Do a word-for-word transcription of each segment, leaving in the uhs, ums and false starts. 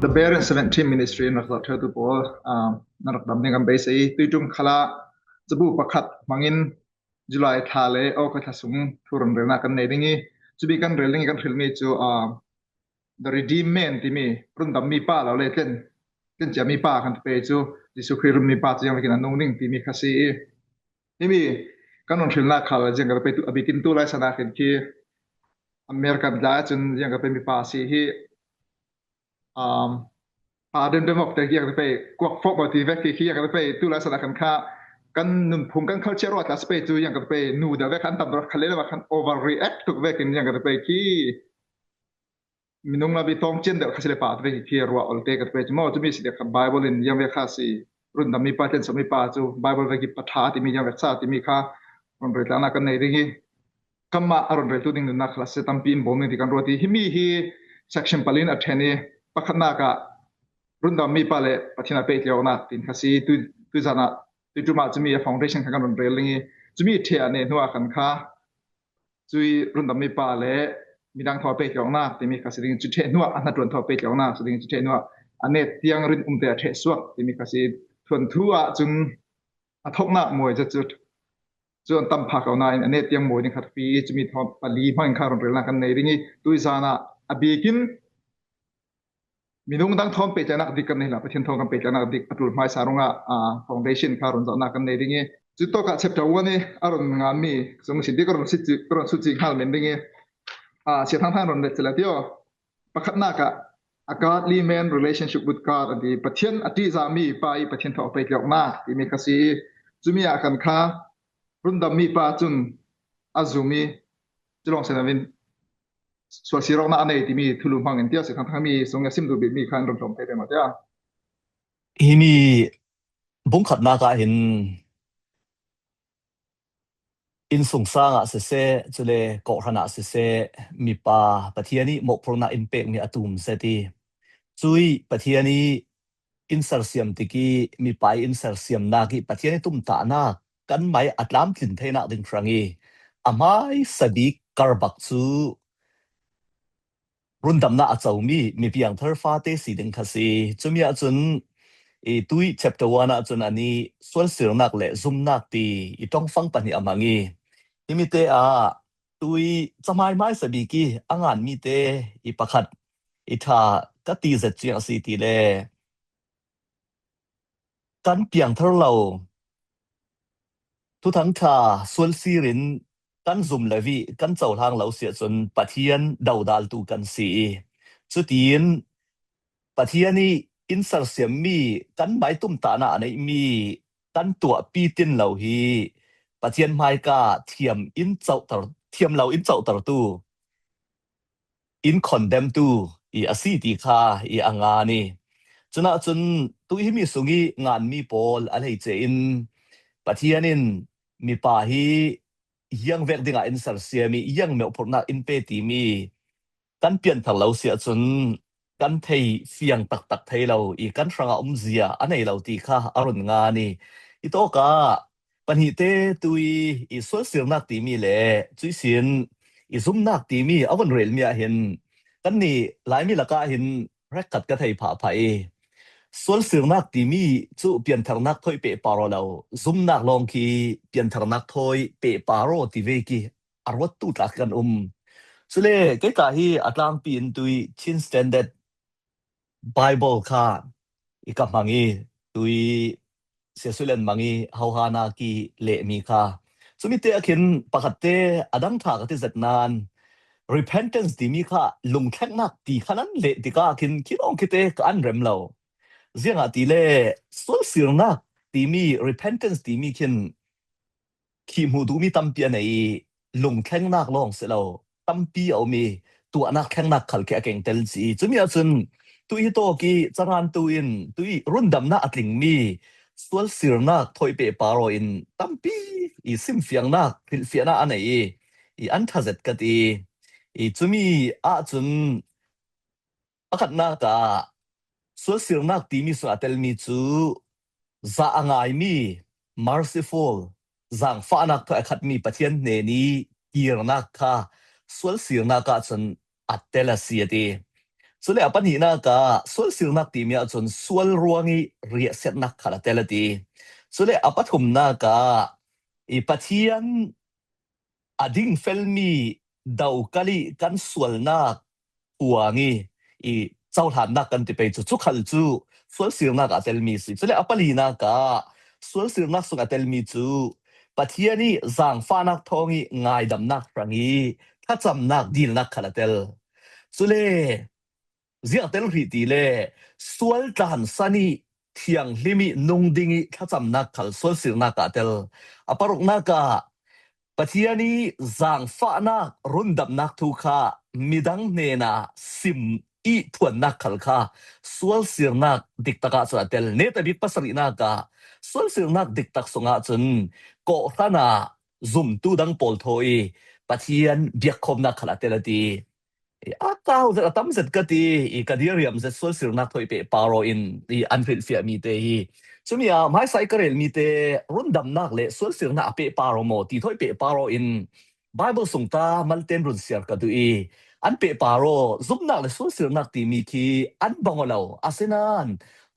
The Berean Seventeen Ministry in rak zoh ṭheutu pawl, ah, nan rak dam ding kan beisei. Tuiṭum khalah cabu pakhat hmangin July thla le August thla sung thu rawnrelna kan nei ding i, cumi kan rel ding i kan hrilmi cu, ah, The Redeemed Man timi, rundammi pa lo le tlen, tlencia mi pa kan ti pei cu, Jesuh Khrih rundammi pa cu ziangvekin a nung ding timi kha si i, himi kan rawnhrilnak kha ziang kan pei tu, a bikin tu lai sana khin khi American tla cun ziang kan pei mi pa si hi, um, pa dem dem awk te ziang kan pei kuak fawk maw ti vek khi, khi ziang kan pei tu lai sana khan kha kan nunphung kan culture ruat la si pei cu ziang kan pei nu deuh vek khan tam deuh khan le le khan overreact tuk vekin ziang kan pei khi minung labi tawng cian deuh kha si le pa te vek khi ruah ol te kan pei cu maw, cumi si le kha Bible in ziang vek kha si, rundammi pa, tlensuahmi pa cu Bible vek i pa ṭha timi ziang vek sa timi kha rawnrel tlaknak kan nei ding i, kanmah a rawnreltu ding nunnak kha si tampi in bawm ding ti kan ruat i, himi hi section pali in a ṭhen i, pakhatnak ah rundammi pa le Pathian a pehtlaihawknak tin kha si. Tu, tuizan ah, tuiṭum ah cumi a foundation kha kan rawnrel ding i, cumi ṭheh a neh hnu ah khan kha cui rundammi pa le midang thaw a pehtlaihawknak timi kha si ding, cu ṭheh hnu ah a hnaṭuan thaw a pehtlaihawknak si ding, cu ṭheh hnu ah a net tiang rin umte a ṭheh suak timi kha si. Thuanthu ah cun a thawknak mawi zet cu, cu an tam pha ko nain a net tiang mawi ding kha thupi i, cumi thaw pali hmangin kha rawnrelnak kan nei ding i, tuizan ah a bikin minung dang thawn pehtlaihnak dik kan nei hlah, Pathian thawn kan pehtlaihnak dik a ṭul hmaisa ruangah, ah, foundation kha rawn zohnak kan nei ding i, cu tawkah chapter one i a rawn nganmi sung si dik ka rawn si ci, ka rawn su ci hngal men ding i, ah, Sia Thang Thang rawn let sila tio. Pakhatnak ah, a godly man relationship with God an ti, Pathian a ṭihzahmi pa i Pathian thaw a pehtlaihawknak timi kha si i, cumi ah kan kha rundammi pa cun a zum i, culawng sen loin sualsir awknak a nei timi thulu hmangin tia si thangthangmi sung a sim duh bikmi kha an run hlawm thei peng maw tia. Himi bungkhatnak ah hin innsungsang ah siseh, cule kawhhran ah siseh, mipa Pathian i mawhphurhnak in pekmi a tum zet i, cui Pathian i in sersiam tik i, mipa i in sersiamnak i Pathian i tumtahnak kan mai a tlamtlin theinak ding hrang i, a hmaisa bik karbak cu rundamnak a comi mi piangthar fate si ding kha si. Cumi ahcun i tui chapter one ahcun an i sualsirnak le zumnak ti i ṭongfang pahnih a hmang i, himi te ah tui cahmai hmaisa bik i a nganmi te i pakhat i ṭha ka ti zet ciang a si ti le kan piangthar lo, Thuthang ṭha sualsir in kan zum le vih kan cohlang lo si ahcun Pathian dodaltu kan si i, cutin Pathian i in sersiammi kan mai tumtahnak a neihmi kan tuahpi tin lo hi Pathian hmaika thiam in cohter, thiam lo in cohtertu in condemn tu i a si ti kha i a ngan i, cunah cun tu himi sung i nganmi pawl a hleice in Pathian in mipa hi ziang vek dingah in sersiam i ziang meuhphurhnak in pe timi kan pianthar lo si ahcun kan thei fiang taktak thei lo i kan hrangah umzia a nei lo ti kha a run ngan i, i tawkah pahnihte tu i, i sualsirnak timi le cuihsin i zumnak timi a vun relmi ah hin kannih Laimi lakah hin hrekkhat ka thei phahphah i, sualsirnak timi cu piantharnak thawi pehpar aw lo, zumnak lawng khi piantharnak thawi pehpar aw ti vek i a ruattu tlak kan um. Cule kei tla hi a tlangpi in tu i Chin Standard Bible kha i ka hmang i, tu i Sia Sulen hmang i hohana ki lehmi kha. Cumi te ah khin pakhatte a dang ṭha ka ti zet nan, repentance timi kha lungthlengnak ti kha nan leh tikah khin khi lawng khi te ka an rem lo. Ziangahtile sualsirnak timi, repentance timi khin khi hmuh duhmi tampi a nei i, lungthlengnak lawng si lo, tampi a um i, tuahnak thlengnak khal khi a keng tel ci i, cumi ahcun tu i tawk i cangantu in tu i rundamnak a tlingmi sualsirnak thawi pehpar aw in tampi i simfiangnak, hrilhfiahnak a nei i, i an ṭha zet ka ti i, cumi ahcun pakhatnak ah sualsirnak timi sungah a telmi cu za a ngaimi, merciful, zaangfahnak thawi a khatmi Pathian hnen i kirnak kha sualsirnak ahcun a tel a si a ti. Cule a pahnihnak ah sualsirnak timi ahcun sual ruang i riahsiatnak khal a tel a ti. Cule a pathumnak ah i Pathian a dingfelmi dokal i kan sualnak phuang i, i cohlannak kan ti pei cu, cu khal cu sualsirnak ah a telmi si. Cule a palinak ah sualsirnak sung a telmi cu Pathian i zaangfahnak thawng i ngaidamnak hrang i thlacamnak dilnak khal a tel. Cule ziah tel rih ti le sual tlansan i thianghlim i nung ding i thlacamnak khal sualsirnak ah a tel. A paruknak ah Pathian i zaangfahnak rundamnak thu kha midang hnenah sim i phuannak khal kha sualsirnak diktak ah cun a tel. Netabik pasarihnak ah sualsirnak diktak sungah cun kawhhran ah zumtu dang pawl thaw i Pathian biakkhawmnak khal a tel a ti. A kau zet a tam zet ka ti i ka diriam zet sualsirnak thawi pehpar aw in i an hrilhfiahmi te hi. Cumi ah hmaisa i ka relmi te rundamnak le sualsirnak a pehpar aw maw ti thawi pehpar aw in Bible sung ta malten run siar ka duh i an pehpar aw zumnak le sualsirnak timi khi an bang aw lo. Asinain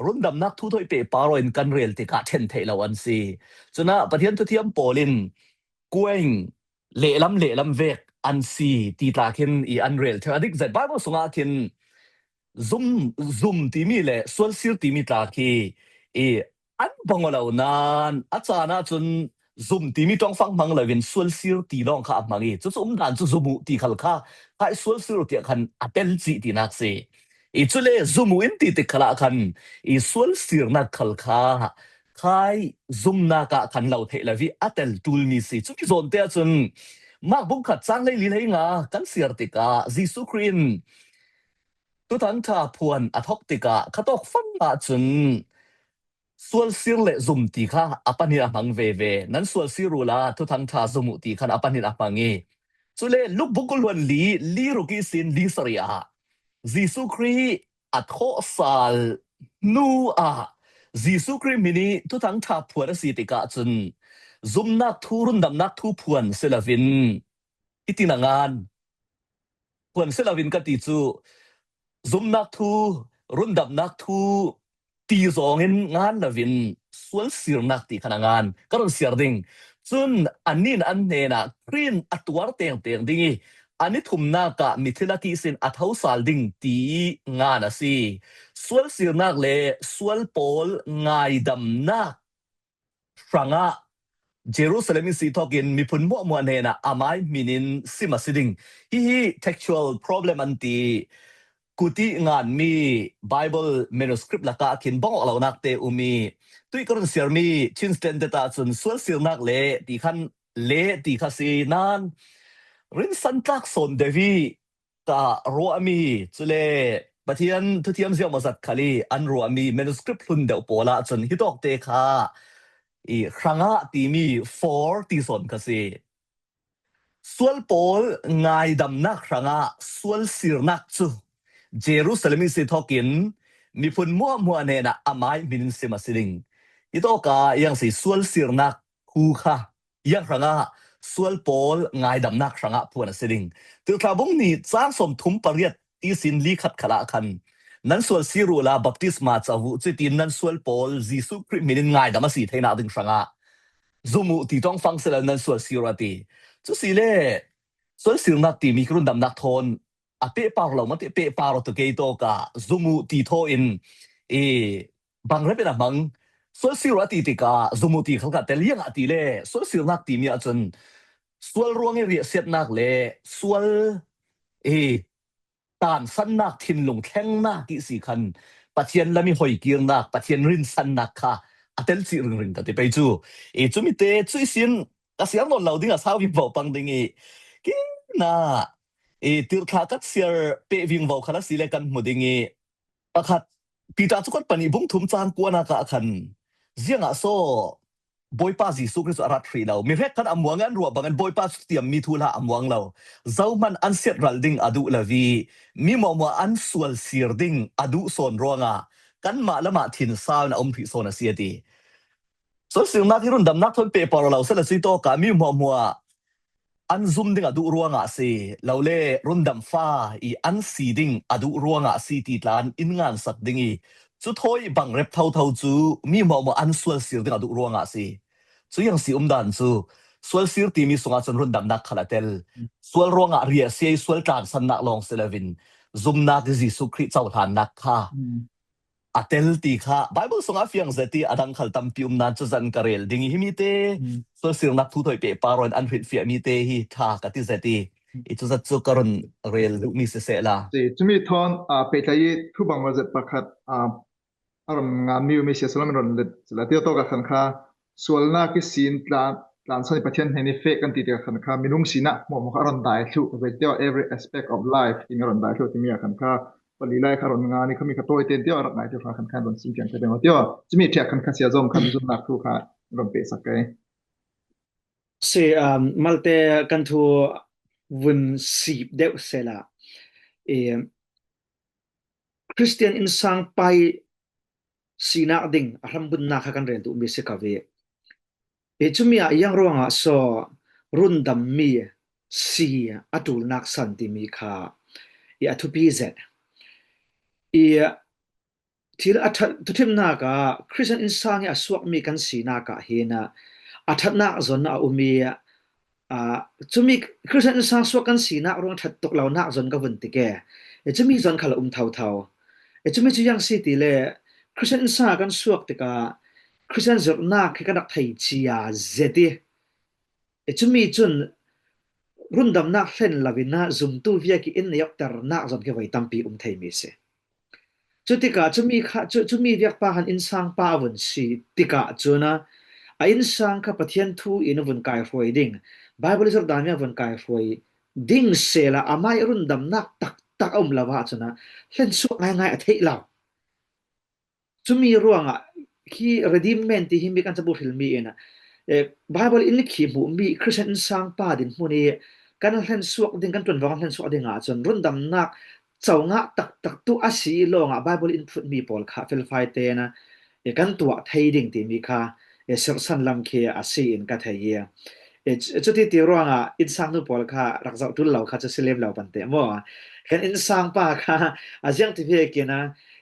rundamnak thu thawi pehpar aw in kan rel tikah ṭhen theih lo an si. Cunah Pathian thuthiam pawl in kuaing lehlam lehlam vek an si ti tla khin i an rel ṭheu. A dik zet Bible sungah khin zum, zum timi le sualsir timi tla khi i an bang aw lo nain a caan ahcun zum timi ṭongfang hmang loin sualsir ti lawng kha a hmang i cucu umdan cu zum uh ti khal kha, kha i sualsir uh tiah khan a tel cih tinak si. I cule zum uh in ti tik khalah khan i sualsirnak khal kha, kha i zumnak ah khan lo theih lo i a tel ṭulmi si. Cumi zawn te ahcun Mark bung khat cang hlei li hlei nga kan siar tikah Jesuh Khrih in Thuthang ṭha phuan a thawk tikah khatawk fang ahcun sualsir le zum ti kha a pahnih a hmang veve. Nan sualsir uhla Thuthang ṭha zum uh ti khan a pahnih a hmang i. Cule Luke bung kul hluan li, li ruk ihsin li sarih ah Jesuh Khrih a thawhsal hnu ah Jesuh Khrih hmin i Thuthang ṭha phuan a si tikah cun zumnak thu, rundamnak thu phuan si loin hitin a ngan. Phuan si loin ka ti cu zumnak thu, rundamnak thu ti zawngin ngan loin sualsirnak ti khan a ngan. Ka run siar ding. Cun annih in an hnenah Khrih in a tuar tengteng ding i a ni thumnak ah mithilak ihsin a thosal ding ti ngan a si. Sualsirnak le sual pawl ngaidamnak hrangah Jerusalem ihsi thawkin miphun hmuahhmuah hnenah amai hmin in sim a si ding. Hihi textual problem an ti. Kuti nganmi Bible manuscript lakah khin bang awk lonak te um i, tuih ka run siarmi Chin Standard ahcun sualsirnak le ti khan le ti kha si nan rinsan tlak sawn deuh i ka ruahmi, cule Pathian thuthiam ziahmawzat khal i an ruahmi manuscript hlun deuh pawl ahcun hitawkte kha i hrangah timi for ti sawn kha si. Sual pawl ngaidamnak hrangah sualsirnak cu Jerusalem ihsi thawkin miphun hmuahhmuah hnenah amai hmin in sim a si ding. Hitawk ah iang si sualsirnak hu kha iang hrangah sual pawl ngaidamnak hrangah phuan a si ding. Tirhthlah bung nih cang sawm thum pariat ihsin li khat khalah khan nan sualsir uhla baptisma co uh, cutin nan sual pawl Jesuh Khrih hmin in ngaidam a si theinak ding hrangah zum uh ti ṭongfang si lo nan sualsir uh a ti. Cu si le sualsirnak timi rundamnak thawn a pehpar lo, mah ti pehpar aw tu kei tawk ah zum uh ti thaw in i bang rep in a hmang. Sualsir uh a ti tikah zum uh ti khal kha tel iang a ti le sualsirnak timi ahcun sual ruang i riahsiatnak le sual i tansannak, thinlung thlengnak ihsi khan Pathian lam i hoikirnak, Pathian rinsannak kha a tel cih ringring ka ti pei cu. I cumi te cu ihsin ka siar nawn lo ding a sau vingvo pang ding i, kina i tirhthlah kan siar peh vingvo khal a si le kan hmu ding i, pakhat, Peter cu kan panih bung thum cang kuanak ah khan ziangah so Bawipa Jesuh Khrih cu a rat hrih lo. Mi hrek khan a muang i an ruah bangin Bawipa cu tiammi thuhla a muang lo. Zohman an siat ral ding a duh lo i mi hmuahhmuah an sual sir ding a duh sawn ruangah kanmah lamah thinsau in a um hrih sawn a si a ti. Sualsirnak hi rundamnak thawn pehpar lo sehla cuih tawkah mi hmuahhmuah an zum ding a duh ruangah si lo le, rundamfa i an si ding a duh ruangah si ti tla in ngansak ding i, cu thawi bang rep thotho cu mi mawhmawh an sual sir ding a duh ruangah si. Cu yang si umdan cu sual sir timi sungah cun rundamnak khal a tel. Sual ruangah riahsia i sual tlansannak lawng si loin zumnak i Jesuh Khrih cohlannak kha a tel ti kha Bible sungah fiang zet i a dang khal tampi um nan cu zan ka rel ding i himi te sual sirnak thu thawi pehpar in an hrilhfiahmi te hi ṭha ka ti zet i, i cu zat cu ka run rel duhmi sisehla. Si, cumi thawn, aa, pehtlai i thu bang zet pakhat, aa, a run nganmi umi sia Solomon run let sila tio tawk a khan kha sualnak i sin tlan, tlansan i Pathian hnen i fek kan ti tikah khan kha minung sinak hmuahhmuah kha a run dai thluh, every aspect of life in a run dai thluh timi a khan kha pali lai kha run ngan i khami kha tawi ten tio a rak ngai tio kha khan kha run sim fiang kha deng tio. Cumi ṭhiah khan kha sia zong khan zumnak thu kha run pehsak kei. Si, um, malte kan thu vun sip deuh sela, i, Khristian innsang pai sinak ding a hrambunnak kha kan rel duhmi si ko ve. I cumi ah yang ruangah so rundammi si a ṭulnak san timi kha i a thupi zet. I thil a ṭhat, thuthimnak ah Khristian innsang i a suakmi kan sinak ah hin a ṭhatnak zon a um i, aa, cumi Khristian innsang suak kan sinak ruang ṭhat tuk lonak zon ka vun ti ke. E, cumi zon khal a um thotho. E, cumi cu yang si ti le Khristian innsang kan suak tikah Khristian zirhnak khi kan rak thei cia zet i, e, cumi cun rundamnak hlen loin a zumtu viak i in nei awkternak zon khi voi tampi um theimi si. Cutikah cumi kha, cu, cumi viakpa han innsang pa a vun si tikah cun a, a innsang kha Pathian thu in a vun kaihruai ding, Bible i zirhdanmi a vun kaihruai ding sela amah i rundamnak taktak a um lo ahcun a hlensuak ngaingai a theih lo. Cumi ruangah khi redeemed man ti hi mi kan cabu hrilmi in, eh, Bible in khi hmuhmi Khristian innsang pa dinhmun i kan hlensuak ding, kan ṭuanvo kan hlensuak ding ahcun rundamnak co ngah taktak tu a si lawngah Bible in phutmi pawl kha felfai tein, eh, kan tuah thei ding timi kha, eh, sirhsan lam khi a si in ka thei i, eh, cu-, cuti ti ruangah innsang nu pawl kha rak zoh ṭul lo kha cu si lem lo pante maw? Kan innsang pa kha a ziang ti vekin a,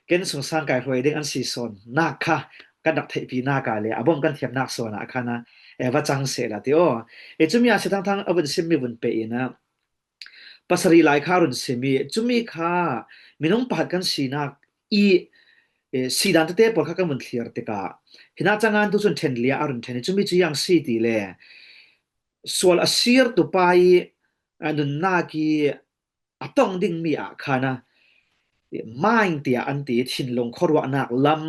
kan sungsang kaihruai ding an si sawnnak kha kan rak theihpinak ah le a bawm kan thiamnak sawn ah khan a, eh, va cang sehla ti aw. Eh, cumi ah si thangthang a vun simmi vun pe in a, pasarih lai kha a run sim i, cumi kha minung pakhat kan sinak i, eh, sidan tete pawl kha kan vun thlir tikah, hinah cangan tu cun ṭhen lia a run ṭhen i, cumi cu yang si ti le sual a sirtu pa i, a nunnak i a tong dingmi ah khan a, mind tiah an ti, thinlung khuaruahnak lam,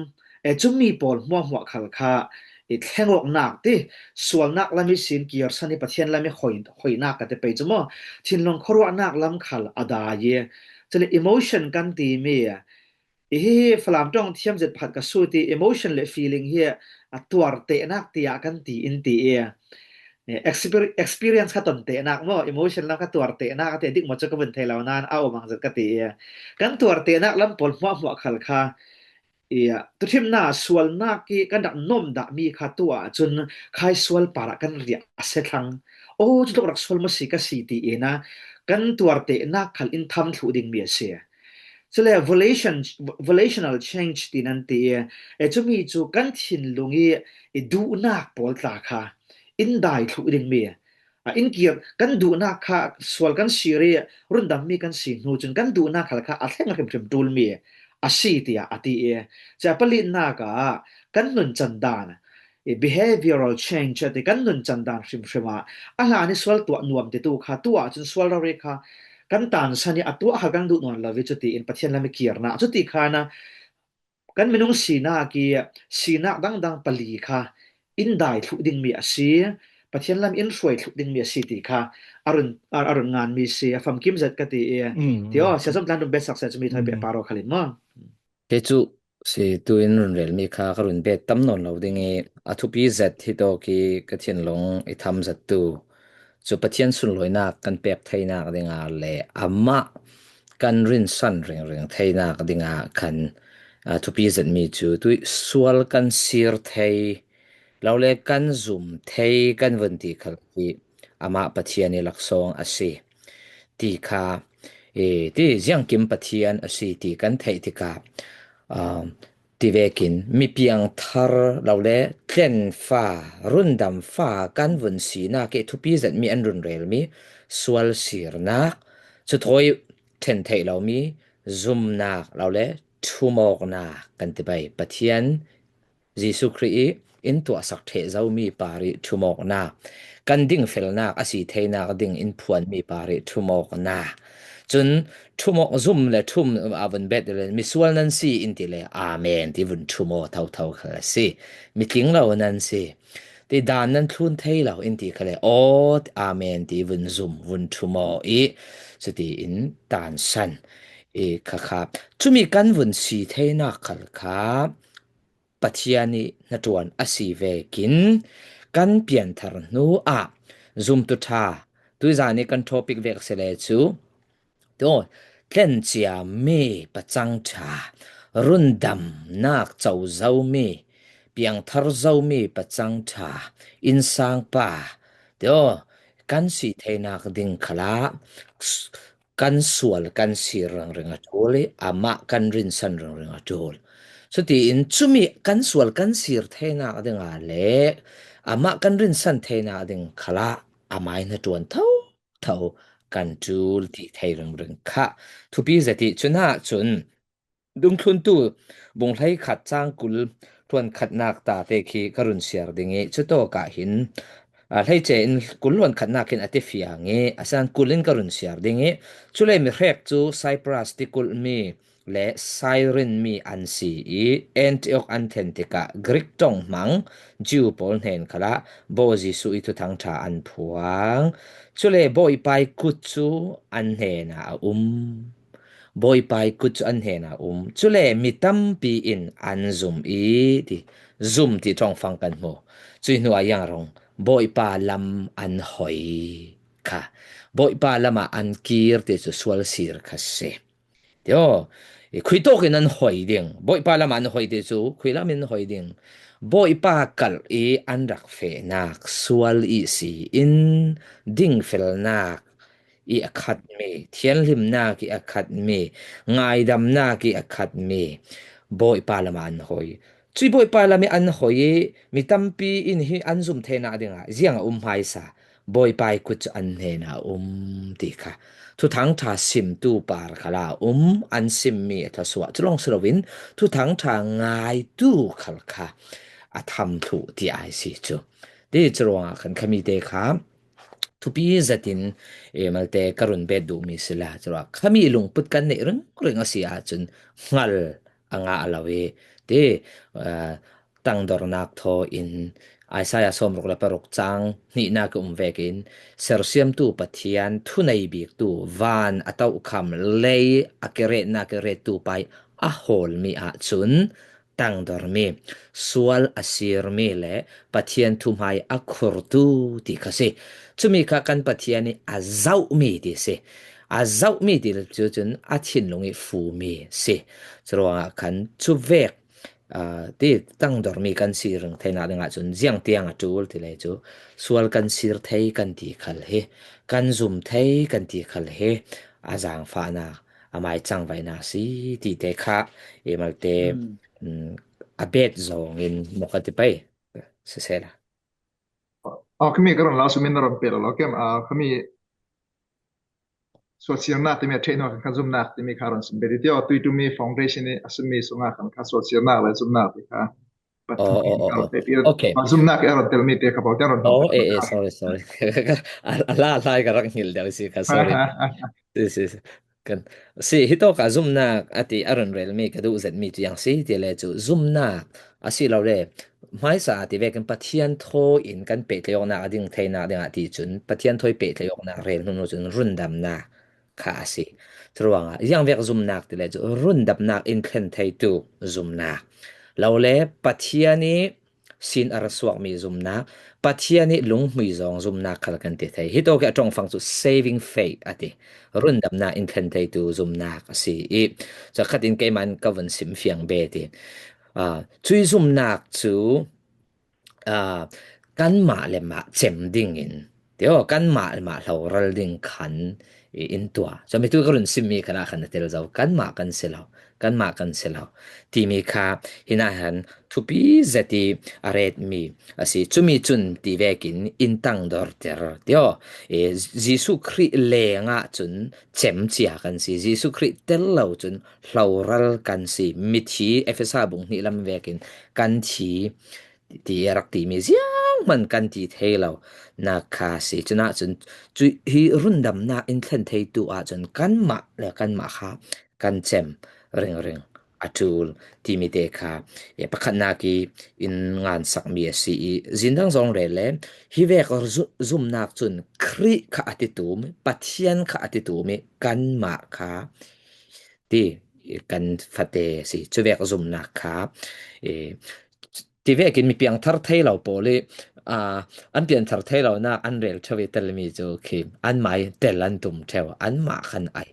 e, cumi pawl hmuahhmuah khal kha i thlengawknak ti, sualnak lam ihsin kirsan i Pathian lam i hoi-, hoinak ka ti pei cu maw, thinlung khuaruahnak lam khal a dai i, cule emotion kan timi, i hi Falam ṭong thiam zet pakhat ka sut i emotion le feeling hi a tuartehnak tiah kan ti in ti i, eh, exper-, experience kha tontehnak maw, emotion lam kha tuartehnak a ti, dik maw cu ka vun thei lo nain a um ang zet ka ti i, kan tuartehnak lam pawl hmuahhmuah khal kha i, tuthimnak sualnak i kan rak nuamh dahmi kha tu ahcun khai sual parah kan riah a si thlang. Oh, cutluk rak sual maw si ka si ti in a kan tuartehnak khal in tham thluh dingmi a si. Cule volition, volitional change ti nan ti i, e, cumi cu kan thinlung i, i duhnak pawl tla kha in dai thluh dingmi, a, in kir, kan duhnak kha sual kan sir i rundammi kan si hnu cun kan duhnak khal kha a thleng hrimhrim ṭulmi a si tiah a ti i, cia palinak ah kan nuncan dan, i behavioral change a ti, kan nuncan dan hrimhrim ah a hlan i sual tuah nuam titu kha tu ahcun sual rori kha kan tansan i a tuah kha kan duh nawn lo i cuti in Pathian lam i kirnak cuti khan a kan minung sinak i sinak dangdang pali kha in dai thluh dingmi a si, Pathian lam in hruai thluh dingmi a si ti kha a run, a, a run nganmi si, a famkim zet ka ti i, mm, ti aw, mm, sia zom tlan run betsak sia cumi thawi, mm, pehpar aw khal in maw? Hi cu si tu in run relmi kha ka run bet tam nawn lo ding i, a thupi zet hi tawk i ka thinlung i tham zet tu cu Pathian sunlawinak kan pek theinak dingah le amah kan rinsan ringring theinak dingah khan, aa, thupi zetmi cu tuih sual kan sir thei lo le kan zum thei kan vun ti khal hi amah Pathian i laksawng a si ti kha, e, ti ziangkim Pathian a si ti kan theih tikah, um, ti vekin mi piangthar lo le tlenfa, rundamfa kan vun sinak i thupi zetmi an run relmi sual sirnak, cu thawi ṭhen theih lomi zumnak lo le ṭhumawknak kan ti pei. Pathian Jesuh Khrih i in tuahsak ṭheh zomi par i ṭhumawknak, kan dingfelnak a si theinak ding in phuanmi par i ṭhumawknak. Cun ṭhumawk zum le ṭhum a vun bet le misual nan si in ti le amen ti vun ṭhumaw thotho khal a si. Mi tling lo nan si. Ti dan nan thlun thei lo in ti khal le aw amen ti vun zum vun ṭhumaw i cutiin tansan i kha kha. Cumi kan vun si theinak khal kha Pathian i hnaṭuan a si vekin kan pianthar hnu ah zumtu ṭha, tuizan i kan topic vek si le cu, tio, tlenciami pacang ṭha, rundamnak co zomi, piangthar zomi pacang ṭha, innsangpa, tio, kan si theinak ding khalah kan sual kan sir ringring a ṭul i amah kan rinsan ringring a ṭul. Cutiin cumi kan sual kan sir theinak dingah le amah kan rinsan theinak ding khalah amah i hnaṭuan thotho kan ṭul ti thei ringring kha thupi zet i cunah cun Dungthluntu bung hleikhat cang kul hluankhatnak tate khi ka run siar ding i cutawkah hin, aa, hleice in kul hluankhatnak hin a ti fiang i a san kul in ka run siar ding i cule mi hrek cu Cyprus tikulhmi le Cyrene mi an si i Antioch an thlen tikah Greek ṭong hmang Jew pawl hnen khalah Bawi Jesuh i Thuthang ṭha an phuang. Cule Bawipa i kut cu an hnenah a um. Bawipa i kut cu an hnenah a um. Cule mi tampi in an zum i ti, zum ti ṭongfang kan hmu. Cui hnuah iang rong Bawipa lam an hoi kha. Bawipa lamah an kir ti cu sual sir kha si. Tio, i khuitawk in an hoi ding. Bawipa lamah an hoi ti cu khuilam in an hoi ding. Bawipa kalh i an rak fehnak sual i si in dingfelnak i a khatmi, thianhlimnak i a khatmi, ngaidamnak i a khatmi Bawipa lamah an hoi. Cui Bawipa lam i an hoi i mi tampi in hi an zum theinak dingah ziang a um hmaisa Bawipa i kut cu an hnenah a um ti kha Thuthang ṭha simtu par khalah a um, an simmi a thluasuah cu lawng si loin Thuthang ṭha ngaitu khal kha a tham thluh ti ai si cu. Ti curuangah khan khami te kha thupi zetin, e, malte ka run bet duhmi si la, curuah khami lungput kan neih ringring a si ahcun hngal a ngah lo i, ti, aa, tangdornak thaw in Isaiah sawmruk le paruk cang hnihnak i um vekin sersiamtu Pathian thunei biktu van a tohkham lei a kiretnak i rettu pa i a hawlmi ahcun tangdormi, sual a sirmi le Pathian thuhmai a khurtu ti kha si. Cumi kha kan Pathian i a zohmi ti si. A zohmi ti le cu cun a thinlung i fumi si. Curuangah khan cuvek, aa, ti tangdormi kan si ring theinak dingah cun ziang tiang a ṭul ti le cu sual kan sir thei kan ti khal hi, kan zum thei kan ti khal hi a zaangfahnak, amai cangvaihnak si ti te kha i malte, mm, a bet zong in mawk a ti pei siseh la. Aw, khami ka run lau sumin na run pe lo lo kem, aa, khami sualsirnak timi a ṭheh hnu khan kha zumnak timi kha run sim pe ti tio, tuitumi foundation i a simi sungah khan kha sualsirnak le zumnak ti kha Aw, aw, aw, aw. Okay. Zumnak i a run telmi te kha pawl tiang run. Oh, eh, eh, sorry, sorry. A, a hla, a hla i ka rak hngilh deuh si kha, sorry. Si, si, si. Kan, si, hitawk ah zumnak a ti a run relmi ka duh zetmi cu yang si ti le cu zumnak a si lo le hmaisa a ti vekin Pathian thaw in kan pehtlaih awknak a ding theinak dingah ti cun Pathian thaw i pehtlaih awknak rel hnu cun rundamnak kha a si. Curuangah ziangvek zumnak ti le cu rundamnak in thlen theitu zumnak lo le Pathian i sin a ra suakmi zumnak, Pathian i lunghmui zawng zumnak khal kan ti thei. Hitawk i a ṭongfang cu saving faith a ti. Rundamnak in thlen theitu zumnak a si i, cakhat in keimah in ka vun sim fiang ve ti. Aa, cui zumnak cu, aa, kanmah le mah cem dingin Tio, kanmah mah hloral ding khan i in tuah. Cumi tu ka run simmi khan ah khan a tel zo. Kanmah kan si lo. Kanmah kan si lo. Timi kha, hinahan thupi zet i a retmi a si. Cumi cun ti vekin in tangdorter. Tio, e, Jesuh Khrih lengah cun cem cia kan si. Jesuh Khrih tel lo cun hloral kan si. Mithi Efesa bung hnih lam vekin kan thi ti a rak timi zianghman kan ti thei lo nak kha si. Cunah cun cu hi rundamnak in thlen theitu ahcun kanmah le kanmah kha kan cem ringring a ṭul timi te kha, e, pakhatnak i in ngansak mi a si i, zindang zong rel le hi vek zu-, zumnak cun Khrih kha a ti tum, Pathian kha a ti tum i, kanmah kha ti kan fate a si. Cu vek zumnak kha, e, ti vekin mi piangthar thei lo pawl i, aa, an pianthar thei lo nak an rel ṭheu i telmi cu khi anmah i tel an tum ṭheu, anmah khan ai.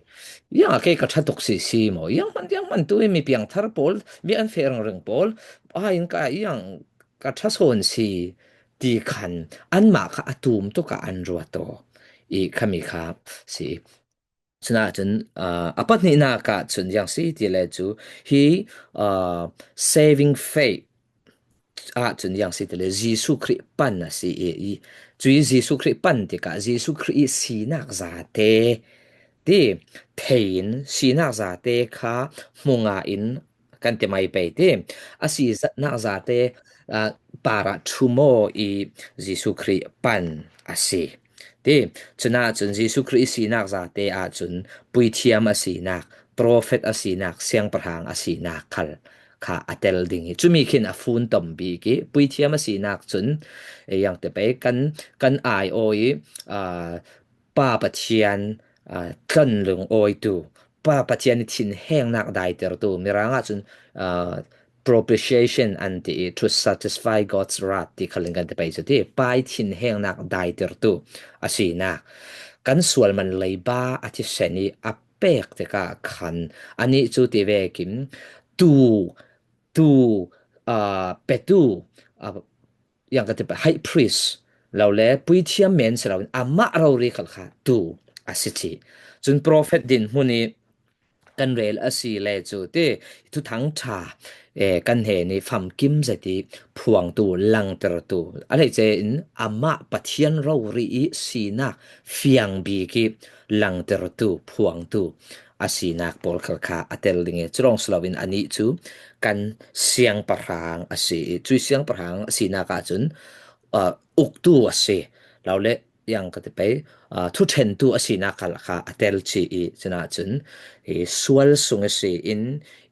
Iang a kei ka ṭha tuk si si maw? Iang hman, iang hman tu i mi piangthar pawl, mi an feh ringring pawl, ai in ka iang ka ṭha sawn si ti khan anmah kha a tum tuk ah an ruat aw i khami kha si. Cunah cun, aa, a pahnihnak ah cun ziang si ti le cu hi, aa, saving faith ah cun ziang si ti le Jesuh Khrih pan a si i, i, cui Jesuh Khrih pan tikah Jesuh Khrih i sinak zate ti thei in sinak zate kha hmu ngah in kan ti mai pei ti a si zatnak zate, aa, parah ṭhum aw i Jesuh Khrih pan a si. Ti, cunah cun Jesuh Khrih i sinak zate ahcun puithiam a sinak, profet a sinak, siangpahrang a sinak khal kha a tel ding i, cumi khin a fun tom bik i, puithiam a sinak cun, e, iang te pei kan, kan ai aw i, aa, Pa Pathian, aa, tlonlung awitu, Pa Pathian i thinhengnak daitertu, Mirang ahcun, aa, propitiation an ti i, to satisfy God's wrath ti khal in kan ti pei cu ti, Pa i thinhengnak daitertu a sinak. Kan sual man leiba a thisen i a pek tikah khan anih cu ti vekin tu, tu, aa, petu, aa, iang ka ti pei, high priest lo le puithiam men si loin amah rori khal kha tu a si ti. Cun profet dinhmun i kan rel a si le cu ti thuthang ṭha, e, kan hnen i famkim zet i phuangtu, langtertu. A hleice in amah Pathian rori i sinak fiang bik i langtertu, phuangtu a sinak pawl khal kha a tel ding i, cu lawng si loin anih cu kan siangpahrang a si i, cui siangpahrang a sinak ahcun, aa, uktu a si lo le iang ka ti pei, aa, thuṭhentu a sinak khal kha a tel ci i, cunah cun i sual sung i si in,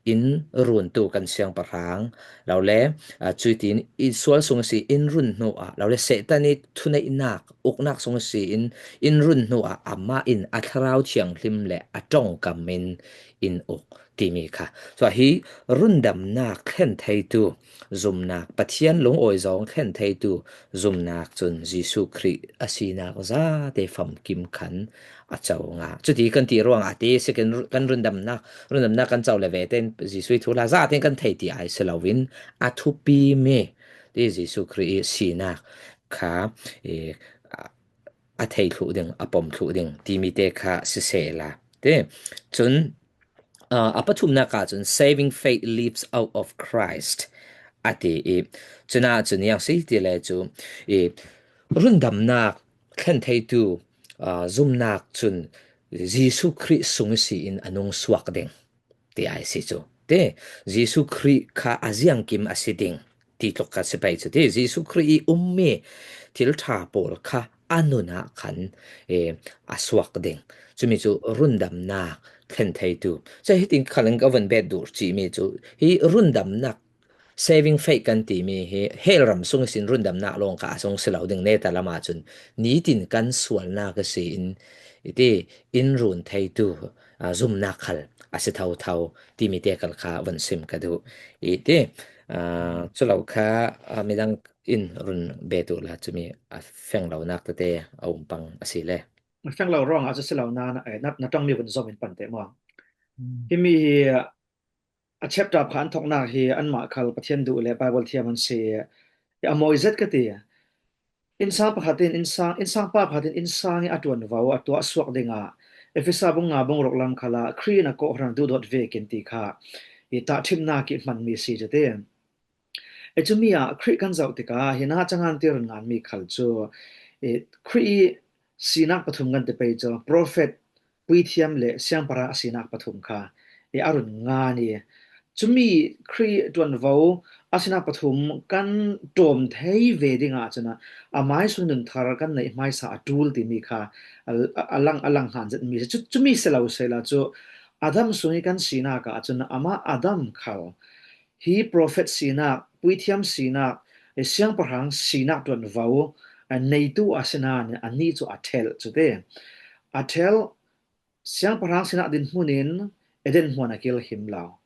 in runtu kan siangpahrang lo le, aa, cuitin i sual sung i si in run hnu ah lo le Satan i thuneihnak uknak sung i si in, in run hnu ah amah in a Thlarau Thianghlim le a ṭongkam in, in uk timi kha. Cun hi rundamnak thlen theitu zumnak, Pathian lungawi zong thlen theitu zumnak cun Jesuh Khrih a sinak zate famkim khan a co ngah. Cuti kan ti ruangah a ti si kan, kan rundamnak, rundamnak kan co le ve tein Jesuh i thuhla zate in kan thei ti ai si loin a thupi mi ti Jesuh Khrih i sinak kha, e, a, a thei thluh ding, a pom thluh ding timi te kha sisehla. Ti cun, aa, a pathumnak ah cun saving faith lives out of Christ a ti i, cunah cun iang si ti le cu i rundamnak thlen theitu, aa, zumnak cun Jesuh Khrih sung i si in a nung suak ding ti ai si cu. Ti, Jesuh Khrih kha a ziangkim a si ding ti tluk kha si pei cu ti. Jesuh Khrih i ummi thil ṭha pawl kha a nun ah khan, e, a suak ding. Cumi cu rundamnak thlen theitu. Cun hitin khal in ka vun bet duh cimi cu hi rundamnak, saving faith kan timi hi hell ram sung i sin rundamnak lawng kha a sung si lo ding, neta lam ahcun nitin kan sualnak i si in, i ti, in run theitu, aa, zumnak khal a si thotho timi te khal kha vun sim ka duh i ti. Aa, cu lo kha, aa, midang in run bet uh la cumi a feng lonak tete a um pang a si le. A feng lo ruangah cu si lo na, na, eh, na, na ṭongmi vun zom in pan te maw? Mm. Himi hi a chapter pakhat an thawknak hi anmah khal Pathian duh le Bible thiam an si i a mawi zet ka ti. Innsang pakhat in innsang, innsangpa pakhat in innsang i a ṭuanvo a tuahsuak dingah Efesa bung nga bung ruk lam khalah Khrih in a kawhhran a duhdawt vekin ti kha i tahṭhimna kihmanmi si cu ti. E, cumi ah Khrih kan zoh tikah hinah cangan ti run nganmi khal cu, e, Khrih i sinak pathum kan ti pei cu, profet, puithiam le siangpahrang a sinak pathum kha, e, a run ngan i, cumi Khrih ṭuanvo a sinak pathum kan ṭawm thei ve dingah cun a mai sung nun thar kan neih hmaisa a ṭul timi kha a, a, a lang, a lang hlan zetmi cu, cumi si lo sehla cu Adam sung i kan sinak ah cun amah Adam khal hi profet sinak, puithiam sinak, siangpahrang sinak ṭuanvo neitu a si nain anih cu a ṭhelh cu ti. A ṭhelh, siangpahrang sinak dinhmun in Eden hmuan a kil him lo.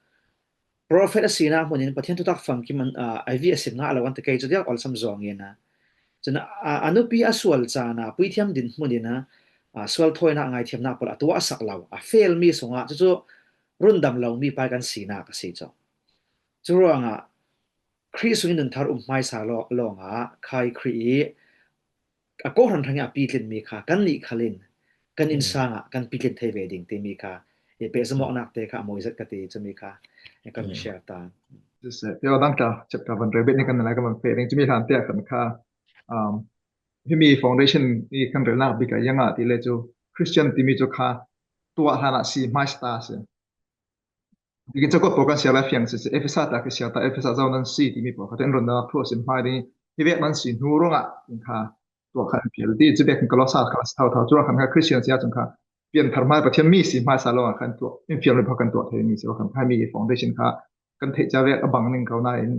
Profet a sinak hmun in Pathian thutak famkim an, aa, a vi a sim ngah lo an ti kei cu tiang awlsam zawng in a. Cun a, a nupi a sual caan a puithiam dinhmun in a, aa, sual thawinak ngaithiamnak pawl a tuahsak lo, a felmi sungah cucu rundam lomi pa kan sinak a si cu. Curuangah Khrih sungin nun thar um hmaisa law-, lawngah khai Khrih i a kawhhran hrang i a pitlinmi kha kannih khal in kan innsang ah kan pitlin thei ve ding timi kha i pehzamawknak te kha a mawi zet ka ti, cumi kha i kan share ta. Tio dang ta chapter van rebet ni kan nalai kan van peh ding cumi hlan te ah kan kha, um, himi foundation i kan relnak bik ah iangah ti le cu Christian timi cu kha tuah hlan ah si hmaisa ta si. Bikin cakawt pawl kan siar lai fiang si, si Efesa ta ki siar ta, Efesa zo nan si timi pawl kha ten run thu a sim hmai ding, hi vek nan si hnu ruangah in kha tuah khan pial ti, cu vek in Kolosa kha si thau thau, curuang khan kha Christian si ahcun kha pianthar hmai Pathian mi si hmaisa lo ah khan tuah, in fial mi pawl kan tuah thei mi si, khan kha mi foundation kha kan theih ca vek a bang ning ko nain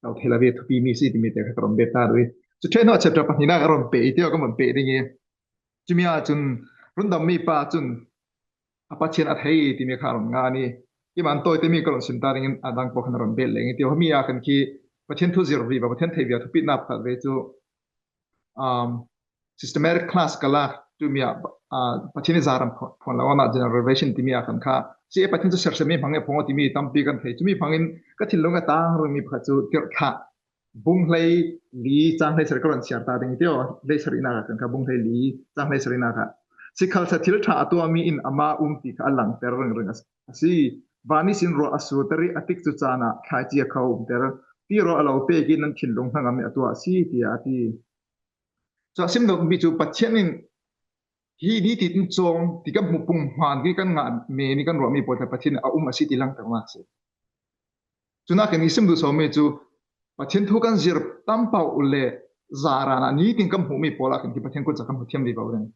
lo thei lo ve thupi mi si timi te kha ka rom bet ta rih. Cu ṭheh hnu ah chapter pahnihnak a rom peh i tio kan rom peh ding i, cumi ah cun rundammi pa cun a Pathian a thei timi kha a run ngan i, keimah an tawitemi ka run sim ta dingin a dang pawl khan a run bet leng i tio. Himi ah kan khi Pathian thu zir vivo, Pathian thei vivo thupinak pakhat ve cu, um, systematic class ka lak tumi ah, ah, Pathian i zaram phuan lo awknak general revelation timi ah kan kha si e, Pathian cu sersiammi hmang e phung aw timi tampi kan thei. Cumi hmangin ka thinlung a tang rungmi pakhat cu tirhthlah bung hlei li cang hlei sarih ka run siar ta ding i tio, hlei sarihnak ah kan kha bung hlei li cang hlei sarihnak ah, sikhalsa thil ṭha a tuahmi in amah um ti kha a langter ringring a si. Van ihsin ruah a surter i a tikcu caan ah thlaici a kho umter. Tirawl a lo pek i nan thinlung hnangam i a tuah a si, tiah a ti. Cu a sim deuhmi cu Pathian in hi nitin cawng ti kan hmuh pung hmaan i kan ngah men i kan ruahmi pawl kha Pathian in a um a si ti langternak a si. Cunak in i sim duh sawmi cu Pathian thu kan zir tam paoh le zaran ah nitin kan hmuhmi pawl ah khin khi Pathian kun ca kan hmu thiam vivo ding.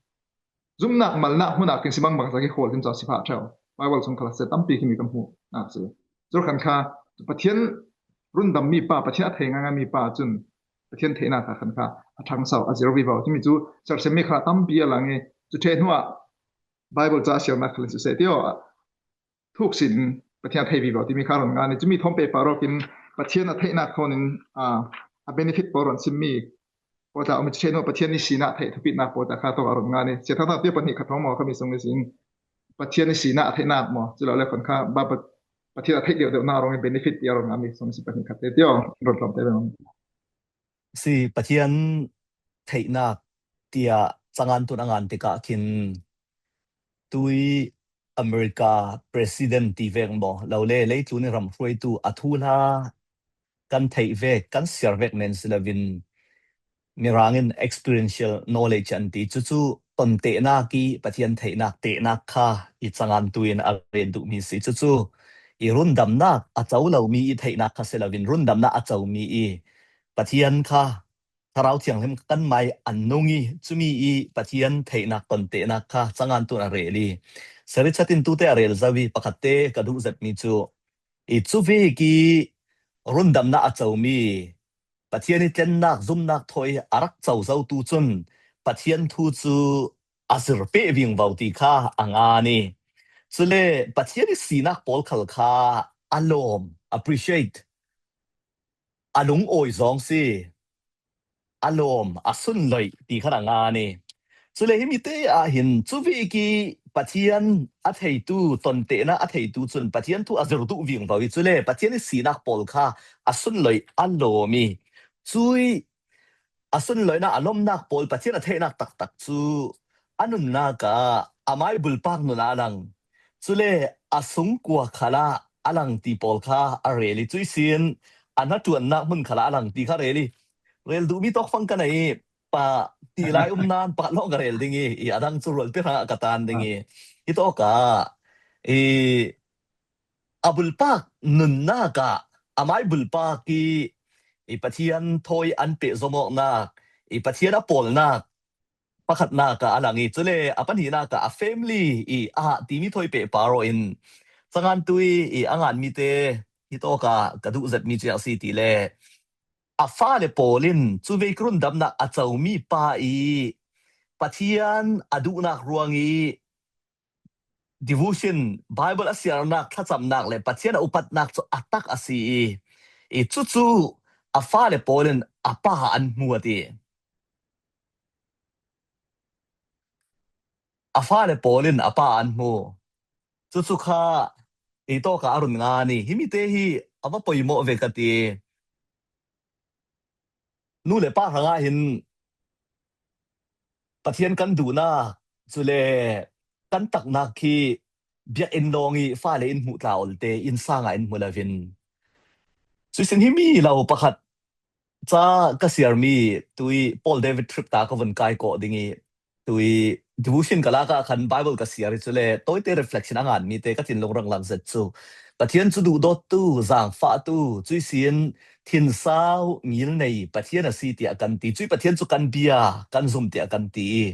Zumhnak malnak hmun ah khin si bangbang ca khi khawl ding ca si phah ṭheo. Bible sung khal a si tampi khimi kan hmuhnak si. Cu khan kha Pathian rundammi pa, Pathian a thei ngaingaimi pa cun Pathian theihnak kha khan kha a ṭhangso, a zir vivo. Cumi cu sersiammi kha tampi a lang i, cu ṭheh hnuah Bible ca a siarnak khal in siseh tio, thuk sin Pathian a thei vivo timi kha a run ngan i, cumi thawm pehpar awkin Pathian a theihnak thawn in, aa, a benefit pawl run simmi pawl ta um i, cu ṭheh hnu Pathian i sinak theih thupinak pawl ta kha tawk a run ngan i, sia thangthang tio pahnih khat thawng maw kha mi sung ihsin Pathian i sinak a theihnak maw, cu lo le khan kha ba pa-, Pathian a theih deuhdeuhnak ruang i benefit ti a run nganmi sung ihsin pahnih khat te tio run tlawm te ve. Si, Pathian theihnak tiah cangan tun a ngan tikah khin tui America president ti vek maw, lo le leitlun i ram hruaitu a thuhla kan theih vek, kan siar vek men si loin, Mirang in experiential knowledge an ti. Cucu tontehnak i Pathian theihnak tehnak kha i cangan tu in a ret duhmi si. Cucu i rundamnak a co lomi i theihnak kha si loin, rundamnak a comi i Pathian kha Thlarau Thianghlim kan mai an nung i, cumi i Pathian theihnak tontehnak kha cangan tu in a rel i, saricat in tute a rel zo i, pakhatte ka duh zetmi cu i cuvek i rundamnak a comi Pathian i tlennak, zumnak thawi a rak co zotu cun Pathian thu cu a zir peh vingvo ti kha a ngan i, cule Pathian i sinak pawl khal kha a lawm, appreciate, a lungawi zawng si, a lawm, a sunloih ti khan a ngan i, cule himi te ah hin cuvek i Pathian a theitu, tontehnak a theitu cun Pathian thu a zir duh vingvo i, cule Pathian i sinak pawl kha a sunloih, a lawm i, cui a sunlawina a lomnak pawl Pathian a theihnak taktak cu a nunnak ah a mai bulpak nun ah a lang. Cule a sungkua khalah a lang ti pawl kha a rel i cuih sin a hnaṭuannak hmun khalah a lang ti kha rel i rel duhmi tawkfang ka nei i pa ti lai um nan pakhat lawng ka rel ding i, i a dang cu rualpi hrangah ka tan ding i hi tawkah i a bulpak nunnak ah a mai bulpak i, i Pathian thawi an pehzomawknak, i Pathian a pawlnak pakhatnak ah a lang i, cule a pahnihnak ah a family i a timi thawi pehpar aw in cangan tu i, i a nganmi te hi tawkah ka duh zetmi cu a si ti le a fale pawl in cu vei ka rundamnak a comi pa i Pathian a duhnak ruang i devotion, Bible a siarnak, thlacamnak le Pathian a upatnak cu a tak a si i, i cucu a fale pawl in a pa an hmu a ti. A fale pawl in a pa an hmu. Cucu kha i tawkah a run ngan i, himi te hi a va poimawh ve ka ti. Nu le pa hrangah hin Pathian kan duhnak, cule kan taknak khi biakinn lawng i fale in hmuh tla olte innsang ah in hmu lovin. Cuih sin himi lo pakhat ca ka siarmi tu i Paul David Tripp ta ka vun kai kawh ding i tu i devotion ka lak ah khan Bible ka siar i cule tawite reflection a nganmi te ka thinlung ranglang zet cu Pathian cu duhdawttu, zangfahtu, cuih sin thinsau ngilnei Pathian a si tiah kan ti. Cuih Pathian cu kan bia, kan zum tiah kan ti i